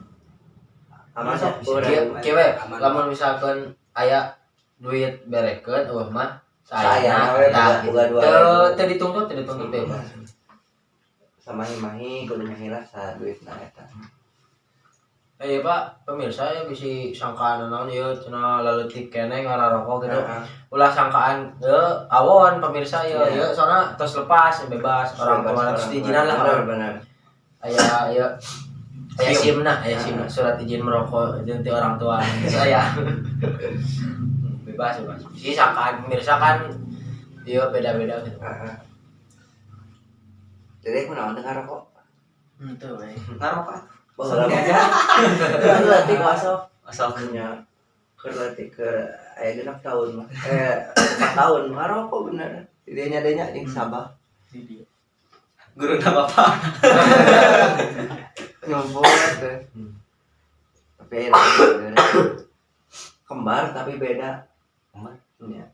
[SPEAKER 2] Aman 10.000.
[SPEAKER 1] Kieu we, lamun misalkan aya duit berekeun eueuh mah
[SPEAKER 2] Saayana we
[SPEAKER 1] tah,
[SPEAKER 2] boga
[SPEAKER 1] gitu.
[SPEAKER 2] dua
[SPEAKER 1] Teu
[SPEAKER 2] ribu.
[SPEAKER 1] teu dituntut, teu dituntut bebas.
[SPEAKER 2] Sama mahi kudu nyahilah sa duitna eta.
[SPEAKER 1] Pak, pemirsa ya bisi sangkaan naon ieu cenah leutik keneh ngararokok gitu.
[SPEAKER 2] Heeh.
[SPEAKER 1] Ulah sangkaan awon pemirsa ieu
[SPEAKER 2] Iya.
[SPEAKER 1] ieu soalna tos lepas bebas orang kemana terus diizinan lah.
[SPEAKER 2] Benar benar.
[SPEAKER 1] Aya ieu aya SIM nah, aya SIM surat izin merokok itu nanti orang tua saya. Bebas bebas. Sih sangkaan pemirsa kan dia beda-beda gitu.
[SPEAKER 2] Heeh. Jadi aku naon teh ngarokok.
[SPEAKER 6] Henteu we.
[SPEAKER 5] Ngarokok.
[SPEAKER 2] Baheula mah. Keur leutik masuk.
[SPEAKER 5] Asal
[SPEAKER 2] Nya keur leutik keur aya 6 tahun mah. 4 tahun ngarokok bener. Dinya-dinya jeung Sabah.
[SPEAKER 6] Di dia.
[SPEAKER 5] Guru nama bapak.
[SPEAKER 2] Nyompor teh. Tapi aya bener. Kembar tapi beda.
[SPEAKER 5] Kembar?
[SPEAKER 2] Iya.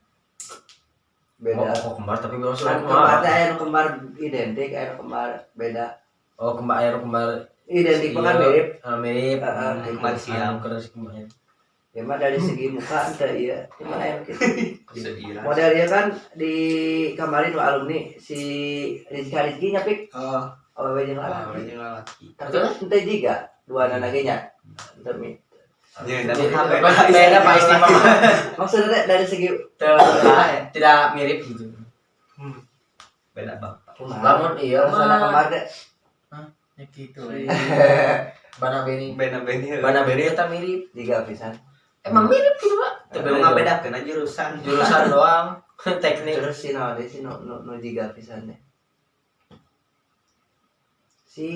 [SPEAKER 2] Beda.
[SPEAKER 1] Oh, kok kembar tapi belum
[SPEAKER 2] Kan kembar teh aya nu kembar identik, aya nu kembar beda.
[SPEAKER 1] Oh, kembar air kembar
[SPEAKER 2] Identik mah kan mirip.
[SPEAKER 1] Mirip.
[SPEAKER 2] Heeh,
[SPEAKER 5] kembar siam.
[SPEAKER 1] Terus kembar.
[SPEAKER 2] Ya mah dari segi muka ente iya, cuman aya nu kitu.
[SPEAKER 4] Seira.
[SPEAKER 2] Model dia kan di kemarin nu alumni si Rizka Rizky nya pik.
[SPEAKER 3] Heeh.
[SPEAKER 2] Awewe jeung lalaki.
[SPEAKER 5] Jeung lalaki.
[SPEAKER 2] Tapi ente jiga dua nana ge nya. Ente mi.
[SPEAKER 5] Ya,
[SPEAKER 1] Jadi, beda Pak istimewa.
[SPEAKER 2] Maksudnya dari segi
[SPEAKER 1] Tidak mirip gitu.
[SPEAKER 5] Beda bapak.
[SPEAKER 1] Lamun iya
[SPEAKER 2] rasana
[SPEAKER 1] mah.
[SPEAKER 2] kembar deh.
[SPEAKER 6] Ya gitu we.
[SPEAKER 1] Bana Beni.
[SPEAKER 5] Beda beda.
[SPEAKER 1] Bana Beni eta mirip.
[SPEAKER 2] Jiga pisan.
[SPEAKER 1] Emang mirip gitu, Pak.
[SPEAKER 5] Tapi ngabedakeun jurusan.
[SPEAKER 1] Jurusan doang, teknik.
[SPEAKER 2] Terus si naon deui si nu nu jiga pisan deh. Si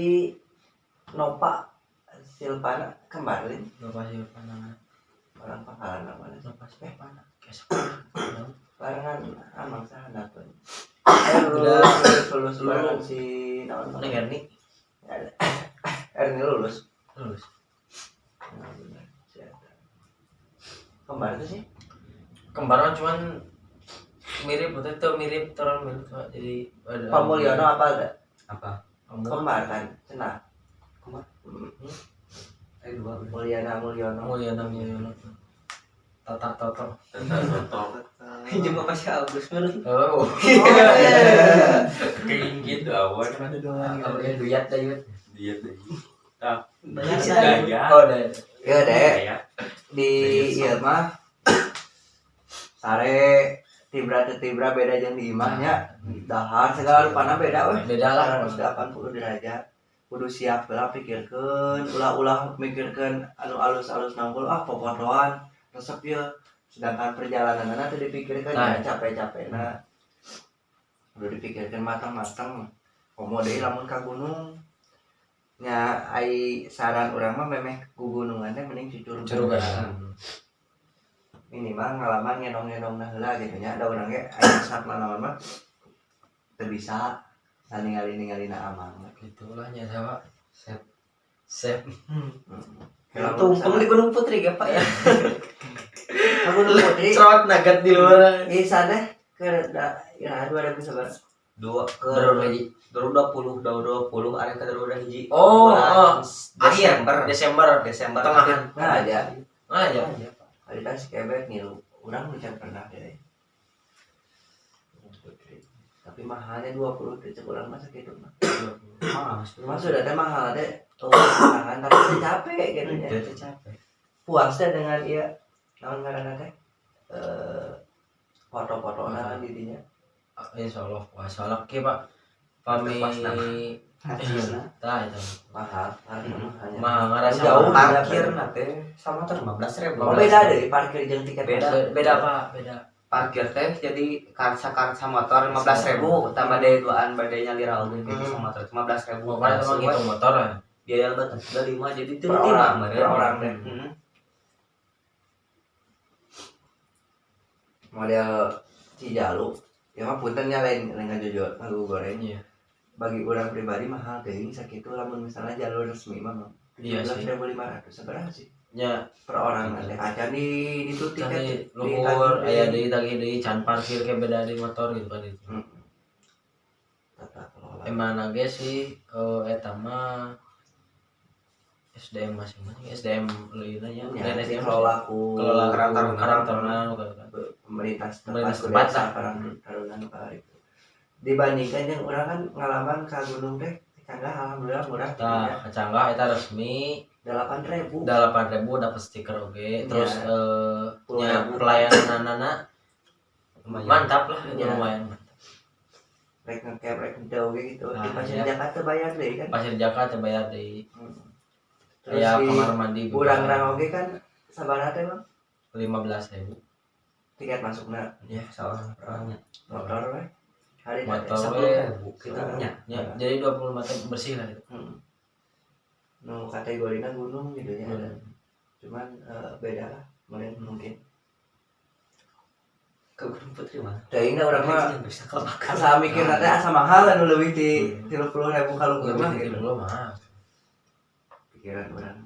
[SPEAKER 2] Nopa Silvana kemarin
[SPEAKER 1] Nopa Silvana.
[SPEAKER 2] Orang Pangkalan mana?
[SPEAKER 1] Nopa Silvana.
[SPEAKER 2] Barengan amang saha pun.
[SPEAKER 1] Udah.
[SPEAKER 2] Lulus barengan si naon
[SPEAKER 1] Neng Erni
[SPEAKER 2] Erni lulus.
[SPEAKER 1] Lulus.
[SPEAKER 2] Nah, bener. Si Eta. Kembar tuh sih.
[SPEAKER 1] Kembaran cuman mirip betul tuh mirip terlalu mirip Pak. Jadi ada
[SPEAKER 2] Pak Mulyono apa enggak?
[SPEAKER 5] Apa?
[SPEAKER 2] Kembar kan? Cenah.
[SPEAKER 5] Kembar?
[SPEAKER 2] Hmm.
[SPEAKER 5] Dua.
[SPEAKER 2] Mulyana Mulyono.
[SPEAKER 1] Mulyana Mulyono. Tata Toto.
[SPEAKER 4] Tata Toto.
[SPEAKER 5] Jeung Bapak si Agus meureun.
[SPEAKER 1] Oh.
[SPEAKER 4] Kayak gitu awan.
[SPEAKER 1] Kalau yang duyat dayut.
[SPEAKER 4] Diet deh.
[SPEAKER 5] Banyak sih.
[SPEAKER 4] Daya.
[SPEAKER 1] Oh, dayat.
[SPEAKER 2] Ya deh.
[SPEAKER 4] Daya.
[SPEAKER 2] Di ieu mah sare tibra teu tibra beda jeung di imah nya. Dahar segala rupana beda weh.
[SPEAKER 1] Beda lah.
[SPEAKER 2] 180 derajat. Kudu siap lah pikirkeun, ulah-ulah mikirkeun anu alus-alus nangkul ah popotoan resep ieu. Sedangkan perjalananna teu dipikirkeun
[SPEAKER 1] Nah.
[SPEAKER 2] ya capek-capekna. Kudu dipikirkeun matang-matang. Komo deui lamun ka gunung. Nya ai saran urang mah memeh ku gunungan teh mending cucurugan.
[SPEAKER 1] Curugan.
[SPEAKER 2] Minimal ngalaman ngendong-ngendongna heula gitu nya. Da urang ge aya resep naon mah teu bisa ningali-ningalina amang.
[SPEAKER 1] Gitulah nya sama. Sep. Sep.
[SPEAKER 5] Tumpeng di Gunung Putri gak Pak ya?
[SPEAKER 2] Ka Gunung Putri.
[SPEAKER 1] Cerot nugget di luar.
[SPEAKER 2] Di sana ke ya 2000 seberapa?
[SPEAKER 5] Dua ke
[SPEAKER 1] Baru lagi.
[SPEAKER 5] 2020 2020 area ke 2021.
[SPEAKER 1] Oh, oh.
[SPEAKER 5] Desember.
[SPEAKER 1] Desember.
[SPEAKER 5] Desember
[SPEAKER 1] Tengahan.
[SPEAKER 2] Nah aja.
[SPEAKER 1] Nah aja.
[SPEAKER 2] Hari si kebek ngilu. Urang can pernah deh. Gunung Putri. Tapi mahalnya 20 teh cek urang mah sakitu mah.
[SPEAKER 5] Mahal.
[SPEAKER 2] Cuma sudah teh mahal teh. Tuh tangan tapi teh capek gitu nya.
[SPEAKER 5] Itu capek.
[SPEAKER 2] Puas teh dengan ieu naon ngaranna teh? Foto-fotona di dinya.
[SPEAKER 1] Insyaallah puasa lagi Pak. Pami. Tah itu.
[SPEAKER 2] Mahal, mahalnya.
[SPEAKER 1] Mahal ngerasa
[SPEAKER 2] Jauh.
[SPEAKER 5] Parkir nanti sama tuh 15.000.
[SPEAKER 2] Oh, beda deh parkir jeung tiket
[SPEAKER 5] Beda.
[SPEAKER 1] Beda Pak, beda.
[SPEAKER 5] Parkir teh jadi karsa motor 15.000 tambah daya duaan badainya lira oge gitu sama motor 15.000.
[SPEAKER 1] Pokoknya emang ngitung motor lah.
[SPEAKER 5] Biaya lebat udah 5 jadi
[SPEAKER 2] Per orang,
[SPEAKER 5] 5
[SPEAKER 2] per orang deh. Model Cijalu ya mah puntennya lain lain ngajujur ngagu goreng.
[SPEAKER 1] Iya.
[SPEAKER 2] Bagi orang pribadi mahal teuing sakitu lamun misalnya jalur resmi mah.
[SPEAKER 1] Iya sih.
[SPEAKER 2] 17.500 sabaraha sih?
[SPEAKER 1] Nya
[SPEAKER 2] Per orang nanti acan di itu tiket
[SPEAKER 1] cari luhur aya deui tagih deui can parkir ke beda di motor gitu kan itu.
[SPEAKER 2] Tata kelola.
[SPEAKER 1] Emang ge sih eta mah SDM masing-masing SDM leuwihna nya
[SPEAKER 2] Ya,
[SPEAKER 1] lain SDM
[SPEAKER 2] dikelola ku
[SPEAKER 1] kelola
[SPEAKER 5] Karang Taruna.
[SPEAKER 1] Karang Taruna bukan kan.
[SPEAKER 2] Pemerintah
[SPEAKER 1] Pemerintah
[SPEAKER 2] setempat
[SPEAKER 1] setempat
[SPEAKER 2] desa
[SPEAKER 1] lah.
[SPEAKER 2] Karang Taruna nu itu. Dibandingkan yang orang kan ngalaman ka gunung teh canggah alhamdulillah murah
[SPEAKER 1] Tah, kacanggah eta resmi
[SPEAKER 2] 8.000.
[SPEAKER 1] 8.000 dapat stiker oge. Terus nya
[SPEAKER 2] 10.000.
[SPEAKER 1] pelayananana mantap lah itu
[SPEAKER 2] Ya.
[SPEAKER 1] lumayan.
[SPEAKER 2] Rek ngecap rek henteu oge gitu. Di
[SPEAKER 1] Nah,
[SPEAKER 2] Pasir
[SPEAKER 1] iya.
[SPEAKER 2] Jakarta bayar deui kan.
[SPEAKER 1] Pasir Jakarta bayar deui.
[SPEAKER 2] Terus
[SPEAKER 1] Aya
[SPEAKER 2] di
[SPEAKER 1] kamar mandi
[SPEAKER 2] Burangrang oge kan sabaraha teh Bang?
[SPEAKER 1] 15.000.
[SPEAKER 2] Tiket masukna.
[SPEAKER 1] Ya,
[SPEAKER 5] seorang orangnya.
[SPEAKER 2] Motor we. Hari
[SPEAKER 1] Motor.
[SPEAKER 5] 10.000 kita nya.
[SPEAKER 1] Ya, jadi 25 teh bersih lah gitu.
[SPEAKER 2] Nu kategorina gunung gitu ya. Cuman beda lah mungkin.
[SPEAKER 5] Ke Gunung Putri mah.
[SPEAKER 2] Teuing da urang mah
[SPEAKER 5] bisa kelebakan.
[SPEAKER 2] asa mikirna teh asa mahal anu leuwih ti 30.000 ka luhur mah
[SPEAKER 1] Lebih
[SPEAKER 2] gitu.
[SPEAKER 1] 30 mah.
[SPEAKER 2] Pikiran urang.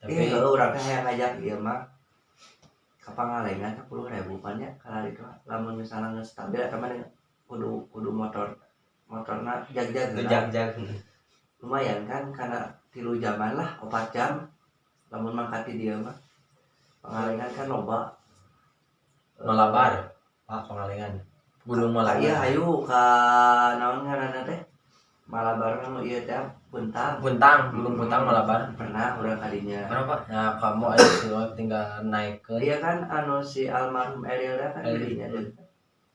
[SPEAKER 1] Tapi
[SPEAKER 2] Ih, urang teh hayang ngajak ieu mah ka Pangalengan 10.000 pan nya kalari itu lamun misalnya geus stabil eta mah kudu motorna jag-jag
[SPEAKER 5] Jag-jag.
[SPEAKER 2] Lumayan kan karena 3 jaman lah 4 jam lamun mangkat di dieu mah. Pangalengan kan loba.
[SPEAKER 1] Malabar, Pak Pangalengan. Gunung Malabar.
[SPEAKER 2] Iya hayu ka naon ngaranna teh? Malabar mah ieu teh Puntang.
[SPEAKER 1] Puntang, Gunung Puntang Malabar.
[SPEAKER 2] Pernah urang kadinya.
[SPEAKER 1] Kenapa? Nah, kamu aja sih tinggal naik ke
[SPEAKER 2] Iya kan anu si almarhum Ariel kan dirinya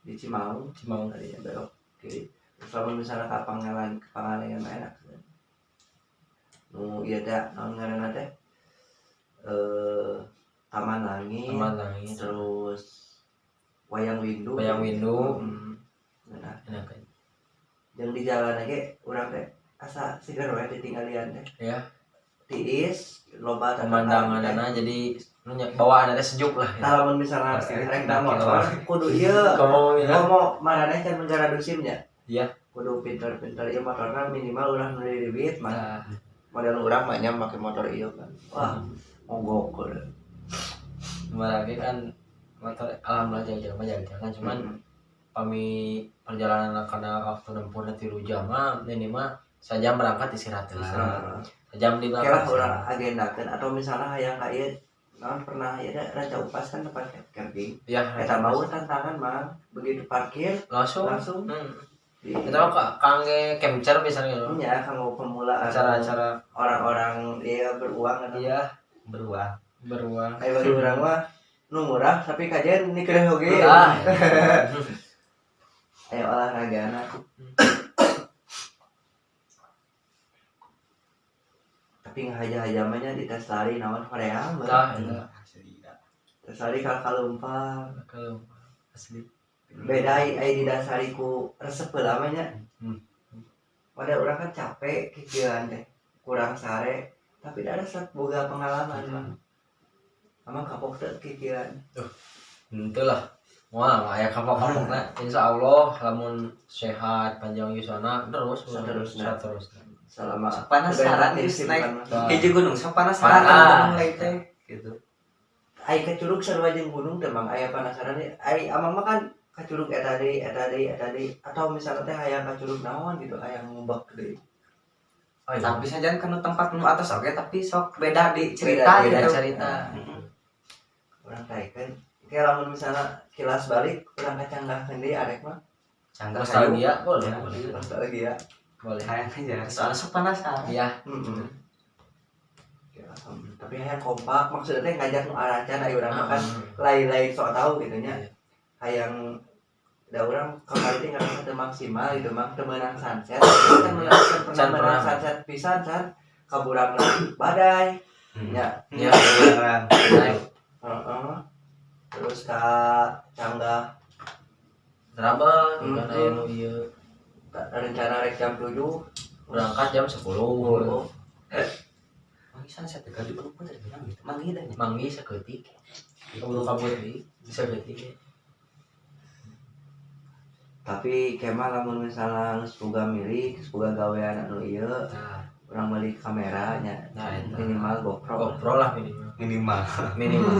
[SPEAKER 2] di Cimaung.
[SPEAKER 1] Cimaung
[SPEAKER 2] tadinya belok kiri. Terus lamun misalnya ka Pangalengan mah enak. Nu ieu teh naon ngaranna teh? Taman Langit.
[SPEAKER 1] Taman Langit.
[SPEAKER 2] Terus Wayang Windu.
[SPEAKER 1] Wayang Windu.
[SPEAKER 2] Nah,
[SPEAKER 1] enak kan.
[SPEAKER 2] Jeung di jalan ge urang teh asa seger we ditinggalian teh.
[SPEAKER 1] Ya.
[SPEAKER 2] Tiis loba
[SPEAKER 1] pemandanganna jadi bawaan teh sejuk lah.
[SPEAKER 2] Tah lamun misalna rek motor kudu ieu. Komo maraneh kan negara dusimnya.
[SPEAKER 1] Iya.
[SPEAKER 2] Kudu pinter-pinter ieu motorna minimal ulah nu diribit mah. Model urang mah nya make motor ieu kan. Wah, mogok.
[SPEAKER 1] Lagi kan motor alhamdulillah jauh-jauh mah jangan cuman pami perjalanan karena waktu nempuhna 3 jam mah minimal sajam berangkat istirahat sejam di
[SPEAKER 2] berangkat urang agendakeun atau misalnya hayang ka ieu naon pernah ieu Raja Upas kan tempat camping
[SPEAKER 1] ya
[SPEAKER 2] eta mau tantangan mah begitu parkir langsung eta
[SPEAKER 1] mah kangge camper misalnya gitu
[SPEAKER 2] nya kanggo pemula
[SPEAKER 1] acara-acara
[SPEAKER 2] orang-orang ieu beruang atau
[SPEAKER 1] iya
[SPEAKER 5] beruang
[SPEAKER 2] ayo bagi urang mah nu murah tapi kajian nikreh oge. Ayo olahragana. Tapi ngahaja-haja mah nya di tes lari naon hoream.
[SPEAKER 1] Tah eta.
[SPEAKER 2] Tes lari kalumpang.
[SPEAKER 1] Kalumpang asli.
[SPEAKER 2] Beda ai didasari ku resep heula mah nya. Pada urang kan capek kikieuan teh, kurang sare, tapi da resep boga pengalaman mah. Amang kapok teu kikieuan.
[SPEAKER 1] Tuh. Henteu lah. Wah, aya kapok-kapokna. Insyaallah lamun sehat panjang yuswana terus terus.
[SPEAKER 2] Selama
[SPEAKER 5] penasaran geus naik hiji gunung sok penasaran gunung lain teh gitu.
[SPEAKER 2] Ai ka curug sarua jeung gunung teh mang aya penasaran ai amang mah kan ka curug eta deui eta deui eta deui atau misalnya teh hayang ka curug naon gitu hayang ngumbek deui.
[SPEAKER 1] Oh, iya.
[SPEAKER 5] Tapi saja kan tempat nu atas oke tapi sok beda di cerita
[SPEAKER 1] beda
[SPEAKER 5] gitu.
[SPEAKER 1] Cerita.
[SPEAKER 2] Urang taikeun kayak lamun misalnya kilas balik urang kacanggahkeun deui arek mah.
[SPEAKER 5] Canggah
[SPEAKER 1] nostalgia boleh.
[SPEAKER 2] Nostalgia.
[SPEAKER 1] Boleh.
[SPEAKER 5] Hayang aja soalnya sok penasaran.
[SPEAKER 1] Iya.
[SPEAKER 2] Tapi hayang kompak maksudnya teh ngajak nu aracan aya urang mah kan lain-lain sok tahu gitu nya. Hayang da urang kamari teh ngarasa teu maksimal gitu mah teu meunang sunset. Kan pernah meunang sunset pisan can kaburang badai. Nya.
[SPEAKER 1] Nya.
[SPEAKER 2] Heeh. Terus ka Canggah
[SPEAKER 1] Drama kan aya nu ieu.
[SPEAKER 2] Rencana rek jam 7
[SPEAKER 1] berangkat jam 10.
[SPEAKER 5] Manggih sunset teh ka di Gunung Putri gitu. Manggih da nya.
[SPEAKER 1] Manggih saeutik. Kabur-kabur deui bisa saeutik.
[SPEAKER 2] Tapi kemah lamun misalnya geus boga milik, geus boga gawean anu ieu, urang meuli kamera nya.
[SPEAKER 1] Nah,
[SPEAKER 2] minimal GoPro.
[SPEAKER 1] GoPro lah minimal. Minimal.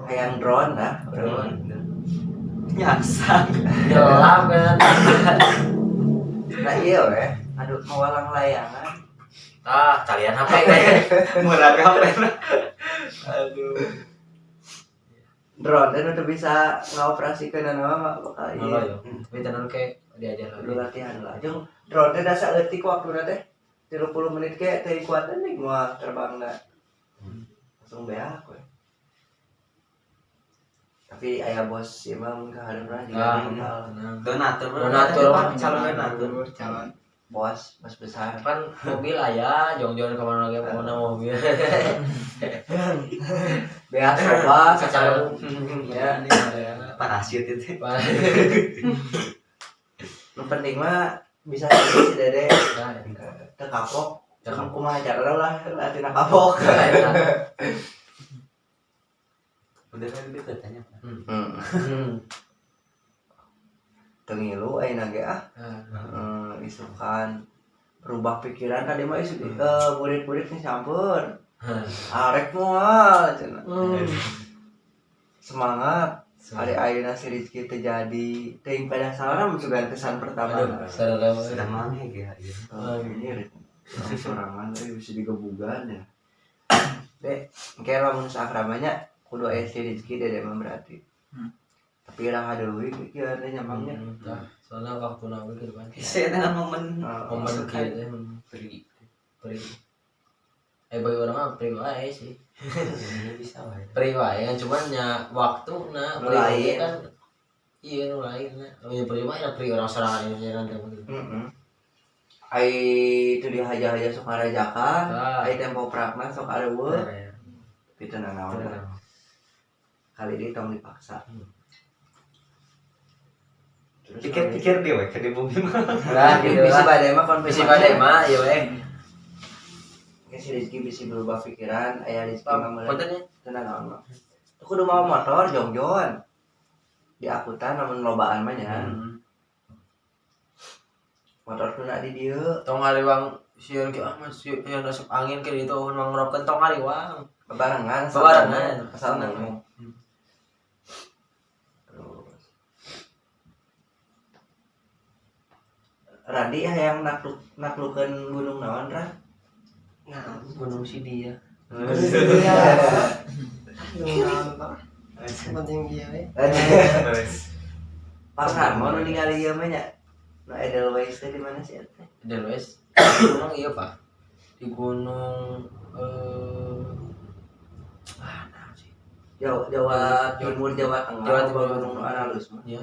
[SPEAKER 2] Hayang drone lah, drone.
[SPEAKER 5] Nyasar.
[SPEAKER 1] Gelap kan.
[SPEAKER 2] Nah iya weh, aduh mawalang layangan.
[SPEAKER 1] Ah, kalian HP
[SPEAKER 5] Murah HP. Aduh.
[SPEAKER 2] Drone dan udah bisa ngoperasikeun anu mah bakal
[SPEAKER 1] ieu. Tapi tenan ke diajar
[SPEAKER 2] kudu latihan lah. Jeung drone teh da saeutik waktuna teh 30 menit ke teu kuatan nih moal terbangna. Langsung beak we. Tapi aya bos ieu mah mun ka hareupna juga
[SPEAKER 1] tenang.
[SPEAKER 5] Donatur
[SPEAKER 1] Donatur
[SPEAKER 5] calon donatur
[SPEAKER 3] calon.
[SPEAKER 2] Bos, bos besar.
[SPEAKER 1] Kan mobil aya, jong-jong ke mana lagi pokoknya mobil.
[SPEAKER 2] Beas loba
[SPEAKER 1] Kacau.
[SPEAKER 2] Ya.
[SPEAKER 5] Parasit itu.
[SPEAKER 2] Nu penting mah bisa jadi si Dede
[SPEAKER 1] Nah,
[SPEAKER 2] teu kapok.
[SPEAKER 1] Teu kapok.
[SPEAKER 2] Kumaha cara lah tina kapok.
[SPEAKER 5] Udah kan gitu tanya.
[SPEAKER 2] Heeh. Teu ngilu ayeuna ge ah. Isukan berubah pikiran tadi mah isu murid-murid nih campur. Arek moal cenah. Semangat. Ari ayeuna si Rizky teu jadi teuing pada salah mun sugan kesan pertama.
[SPEAKER 1] Aduh, sarana.
[SPEAKER 5] Sudah mana ya iya.
[SPEAKER 2] Oh, ini sorangan euy bisa digebugan ya. Dek, engke lamun sakramanya kudu aya si Rizky dede mah berarti. Tapi raha deui kieu teh nyamangnya.
[SPEAKER 1] Tah, soalnya waktu nawe gitu kan.
[SPEAKER 5] Saya dengan momen
[SPEAKER 1] Momen kieu teh
[SPEAKER 5] pergi.
[SPEAKER 1] Pri. Bagi orang mah pri wae sih.
[SPEAKER 5] Ini bisa wae.
[SPEAKER 1] Pri wae cuman nya waktu na
[SPEAKER 2] Nu
[SPEAKER 1] pri
[SPEAKER 2] lain.
[SPEAKER 1] kan iya nu lain na. Lamun pri mah ya pri orang sorangan ini nanti gitu.
[SPEAKER 2] Heeh. Ai itu dihaja-haja sok ngarajakan, ai tempo prakna sok areueuh. Tapi teu nanaon lah. Kali ini tong dipaksa. Terus
[SPEAKER 5] Pikir-pikir dia we ke di bumi mah.
[SPEAKER 1] Nah, gitu
[SPEAKER 2] bisi
[SPEAKER 1] lah.
[SPEAKER 2] bade mah konfirmasi.
[SPEAKER 1] Bisi bade mah ieu we.
[SPEAKER 2] Ke si Rizky bisi berubah pikiran, aya Rizky mah meuleuh.
[SPEAKER 1] Punten nya.
[SPEAKER 2] Teu nanaon mah. Teu kudu mawa motor jongjon. Di akutan lamun lobaan mah nya. Motor teu di dieu.
[SPEAKER 1] Tong hariwang sieun ke ah mas sieun asup angin ke ditu mangropkeun tong hariwang.
[SPEAKER 2] Bebarengan,
[SPEAKER 1] Bebarengan.
[SPEAKER 2] asal ngomong. Terus Randi hayang naklukeun gunung naon Ran?
[SPEAKER 3] Nah,
[SPEAKER 5] Gunung si dia.
[SPEAKER 3] iya. Gunung naon Pak. Penting dia we.
[SPEAKER 2] Pas Harmo nu ningali ieu mah nya. Nu Edelweiss teh di mana sih eta?
[SPEAKER 1] Edelweiss. Gunung iya Pak. Di gunung nah sih.
[SPEAKER 2] Jawa Timur, Jawa Tengah,
[SPEAKER 1] Jawa Timur,
[SPEAKER 2] gunung nu aralus mah.
[SPEAKER 1] Iya.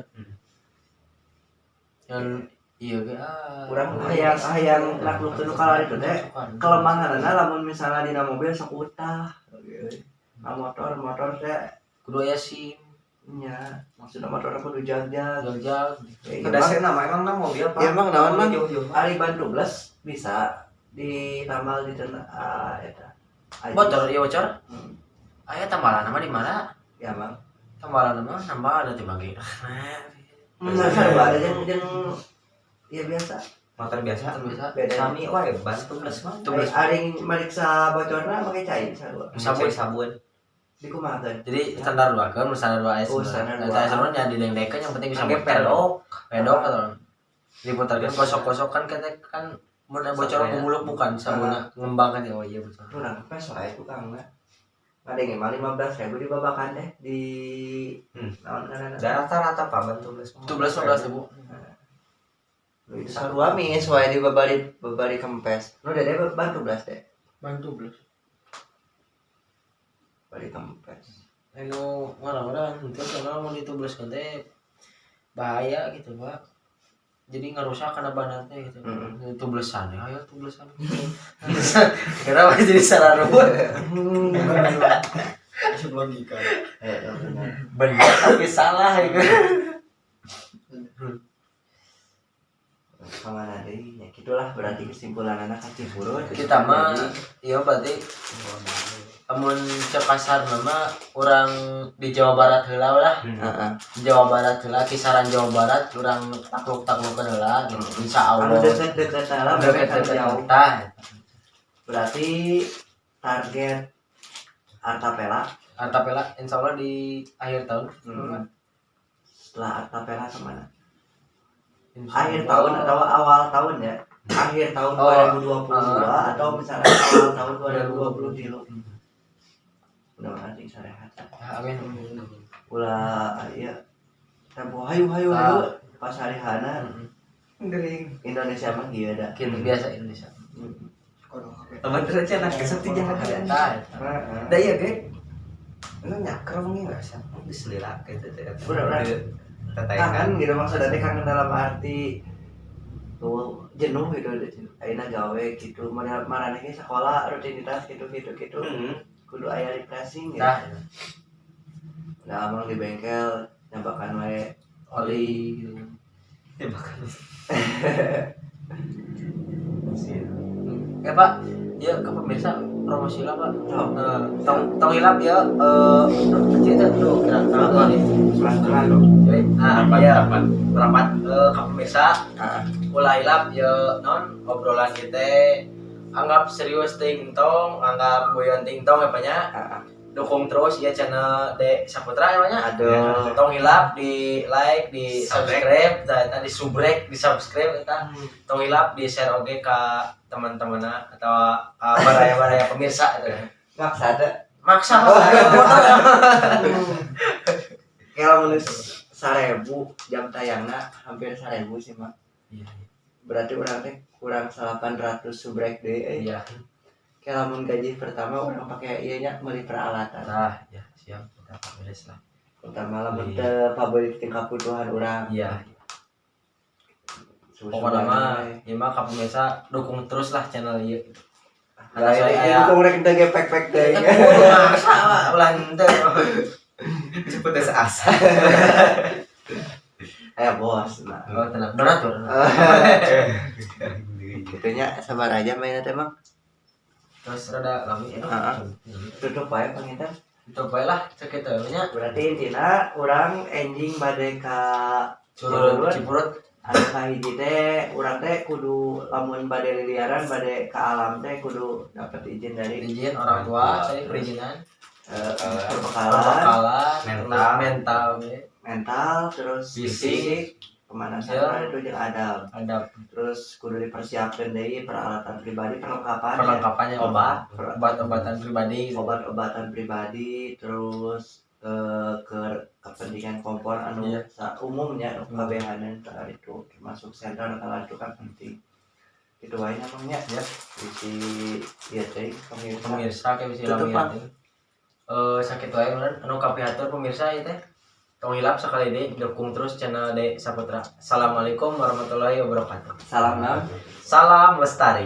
[SPEAKER 1] Yang iya ge ah.
[SPEAKER 2] Urang hayang naklukeun nu kalari teh kelemahanana lamun misalnya dina mobil sok utah. Nah, motor teh
[SPEAKER 1] kudu aya SIM,
[SPEAKER 2] nya maksudna motor kudu jag-jag.
[SPEAKER 1] jag-jag.
[SPEAKER 5] Udah saya nama emang nama mobil Pak.
[SPEAKER 2] Ya, emang naon mah?
[SPEAKER 5] Jauh-jauh.
[SPEAKER 2] Ari ban 12 bisa ditambal di tengah eta.
[SPEAKER 1] Bocor ieu bocor. Aya tambalan nama di mana?
[SPEAKER 2] Ya, Mang.
[SPEAKER 1] Tambalan nama nambah ada timbang ge.
[SPEAKER 2] Nah, sarua ada jeung ya biasa.
[SPEAKER 5] Motor biasa.
[SPEAKER 1] Biasa.
[SPEAKER 2] Beda.
[SPEAKER 5] Sami wae ban tubeless mah.
[SPEAKER 1] Tubeless.
[SPEAKER 2] Ari mariksa bocorna make cai sarua.
[SPEAKER 1] Sabun.
[SPEAKER 5] Sabun.
[SPEAKER 2] Dikumahakeun.
[SPEAKER 1] Jadi standar dua kan, standar dua S.
[SPEAKER 2] Oh, standar dua.
[SPEAKER 1] Standar dua nya dilengdekeun yang penting bisa
[SPEAKER 5] Pakai
[SPEAKER 1] muter.
[SPEAKER 5] pedok.
[SPEAKER 1] Pedok atau diputarkan gosok-gosok kan kata kan mun bocor kumuluk bukan sabunna ngembang kan oh iya betul.
[SPEAKER 2] Urang pes wae tukangna. Ngadenge mah 15.000 di babakan teh di naon ngaranna.
[SPEAKER 5] Da rata-rata Pak ban tubeless mah.
[SPEAKER 1] 12 15 ribu.
[SPEAKER 2] Itu sarua mis wae di babari kempes. Nu dede ban 12 teh.
[SPEAKER 6] Ban 12.
[SPEAKER 2] Bari kempes.
[SPEAKER 1] Anu mana-mana henteu soalnya mun ditubleskeun teh bahaya gitu, Pak. Jadi ngarusak kana ban teh gitu. Tublesan ya, ayo tublesan. Kenapa jadi salah ruwet?
[SPEAKER 3] Masuk logika.
[SPEAKER 1] Bener tapi salah gitu.
[SPEAKER 2] Kamana deui nya kitulah berarti kesimpulan anak ka Cipurut.
[SPEAKER 1] Kita mah iya berarti amun cek kasar nama orang di Jawa Barat heula lah.
[SPEAKER 2] Heeh.
[SPEAKER 1] Jawa Barat heula kisaran Jawa Barat urang takluk-taklukeun heula gitu. Insya
[SPEAKER 2] Anu
[SPEAKER 1] Allah.
[SPEAKER 2] deket-deket lah
[SPEAKER 1] Deket-deket
[SPEAKER 2] jauh.
[SPEAKER 1] tah.
[SPEAKER 2] Berarti target Artapela
[SPEAKER 1] Artapela insya Allah di akhir tahun.
[SPEAKER 2] Setelah Artapela kemana?
[SPEAKER 1] Insya
[SPEAKER 2] Akhir
[SPEAKER 1] Allah.
[SPEAKER 2] tahun atau awal tahun ya? Akhir tahun 2022 atau misalnya awal tahun 2023. Mudah-mudahan sing sarehat.
[SPEAKER 1] Amin.
[SPEAKER 2] Ulah ieu tempo hayu hayu hayu pas hari hana
[SPEAKER 5] Gering.
[SPEAKER 2] Indonesia mah kieu da.
[SPEAKER 1] Gitu biasa Indonesia.
[SPEAKER 5] Teman rencana kesep ti jahat ya.
[SPEAKER 1] Tah.
[SPEAKER 5] Da iya ge. Anu nyaker wengi nggak sih? Diselira gitu teh.
[SPEAKER 2] Udah, udah.
[SPEAKER 5] Teteh kan.
[SPEAKER 2] Kangen gitu maksudnya teh kangen dalam arti Tuh jenuh gitu ayeuna gawe gitu, mana maraneh ge sekolah rutinitas gitu gitu gitu. Kudu aya refreshing ya.
[SPEAKER 1] Nah.
[SPEAKER 2] Nah, emang di bengkel nyambakan wae oli gitu.
[SPEAKER 5] Tembakan.
[SPEAKER 1] Ya Pak, ya ke pemirsa promosi lah, Pak.
[SPEAKER 2] Oh.
[SPEAKER 1] Eh, tong tong hilap ya, kecil itu tuh kira
[SPEAKER 2] Apa? Pelan-pelan.
[SPEAKER 1] Jadi, ah,
[SPEAKER 4] Rapat,
[SPEAKER 1] ya,
[SPEAKER 4] rapat.
[SPEAKER 1] Rapat ke pemirsa,
[SPEAKER 2] Ah.
[SPEAKER 1] ulah hilap ya non obrolan kita, anggap serius ting tong, anggap guyon ting tong ya banyak.
[SPEAKER 2] Ah.
[SPEAKER 1] Dukung terus ya channel De Saputra ya banyak.
[SPEAKER 2] Aduh.
[SPEAKER 1] Tong hilap di like, di
[SPEAKER 4] Subrek.
[SPEAKER 1] subscribe, dan di subrek, di subscribe eta. Tong hilap di share oge ke teman-teman atau ke baraya-baraya pemirsa itu.
[SPEAKER 2] Maksa ada.
[SPEAKER 1] Maksa, maksa.
[SPEAKER 2] Kayak lamun 1000 jam tayangna hampir 1000 sih mah.
[SPEAKER 1] Iya.
[SPEAKER 2] Berarti urang teh kurang 800 subrek deui euy.
[SPEAKER 1] Iya.
[SPEAKER 2] Kayak lamun gaji pertama urang pakai ieu nya, meuli peralatan.
[SPEAKER 1] Nah, ya siap, kita beres lah.
[SPEAKER 2] Pertama lamun
[SPEAKER 1] Iya.
[SPEAKER 2] teu pabeulit jeung kabutuhan urang.
[SPEAKER 1] Iya.
[SPEAKER 2] Susu
[SPEAKER 1] Pokoknya mah,
[SPEAKER 2] we.
[SPEAKER 1] ya mah ka pemirsa dukung terus lah channel ieu.
[SPEAKER 2] Nah,
[SPEAKER 1] Ada
[SPEAKER 2] ini
[SPEAKER 1] saya
[SPEAKER 2] dukung rek teu ge pek-pek deui.
[SPEAKER 1] Maksa, Pak, ulah henteu.
[SPEAKER 5] Cepet tes asa.
[SPEAKER 2] Aya bos nah.
[SPEAKER 1] Oh, tenang. Donatur.
[SPEAKER 2] Gitunya sabar aja mainnya teh, Mang.
[SPEAKER 1] Terus rada lami ya.
[SPEAKER 2] Heeh. Tutup wae panginten.
[SPEAKER 1] Tutup wae lah sakitu nya.
[SPEAKER 2] Berarti intina urang enjing bade ka
[SPEAKER 1] Curug Cipurut.
[SPEAKER 2] Anu kahiji teh urang teh kudu lamun bade liliaran, bade ka alam teh kudu dapat izin dari
[SPEAKER 1] Izin orang tua, saya perizinan,
[SPEAKER 2] perbekalan,
[SPEAKER 1] perbekalan,
[SPEAKER 5] Mental.
[SPEAKER 1] terus mental oge.
[SPEAKER 2] Mental, terus
[SPEAKER 1] Fisik.
[SPEAKER 2] fisik, pemanasan
[SPEAKER 1] Ya.
[SPEAKER 2] itu jeung adab.
[SPEAKER 1] Ada
[SPEAKER 2] Terus kudu dipersiapkan deui peralatan pribadi, perlengkapan ya.
[SPEAKER 1] Perlengkapannya, obat, obat-obatan pribadi gitu.
[SPEAKER 2] Obat-obatan pribadi, terus ke kepentingan kompor anu umumnya kabehanan itu termasuk senter kalau itu kan penting itu wae namanya
[SPEAKER 1] Ya.
[SPEAKER 2] isi ya teh pemirsa.
[SPEAKER 1] Pemirsa kayak bisa
[SPEAKER 2] Tutup,
[SPEAKER 1] lami
[SPEAKER 2] Pak.
[SPEAKER 1] Sakitu wae meureun anu kapihatur pemirsa ieu teh. Tong hilap sekali deui dukung terus channel De Saputra. Assalamualaikum warahmatullahi wabarakatuh.
[SPEAKER 2] Salam nam.
[SPEAKER 1] Salam lestari.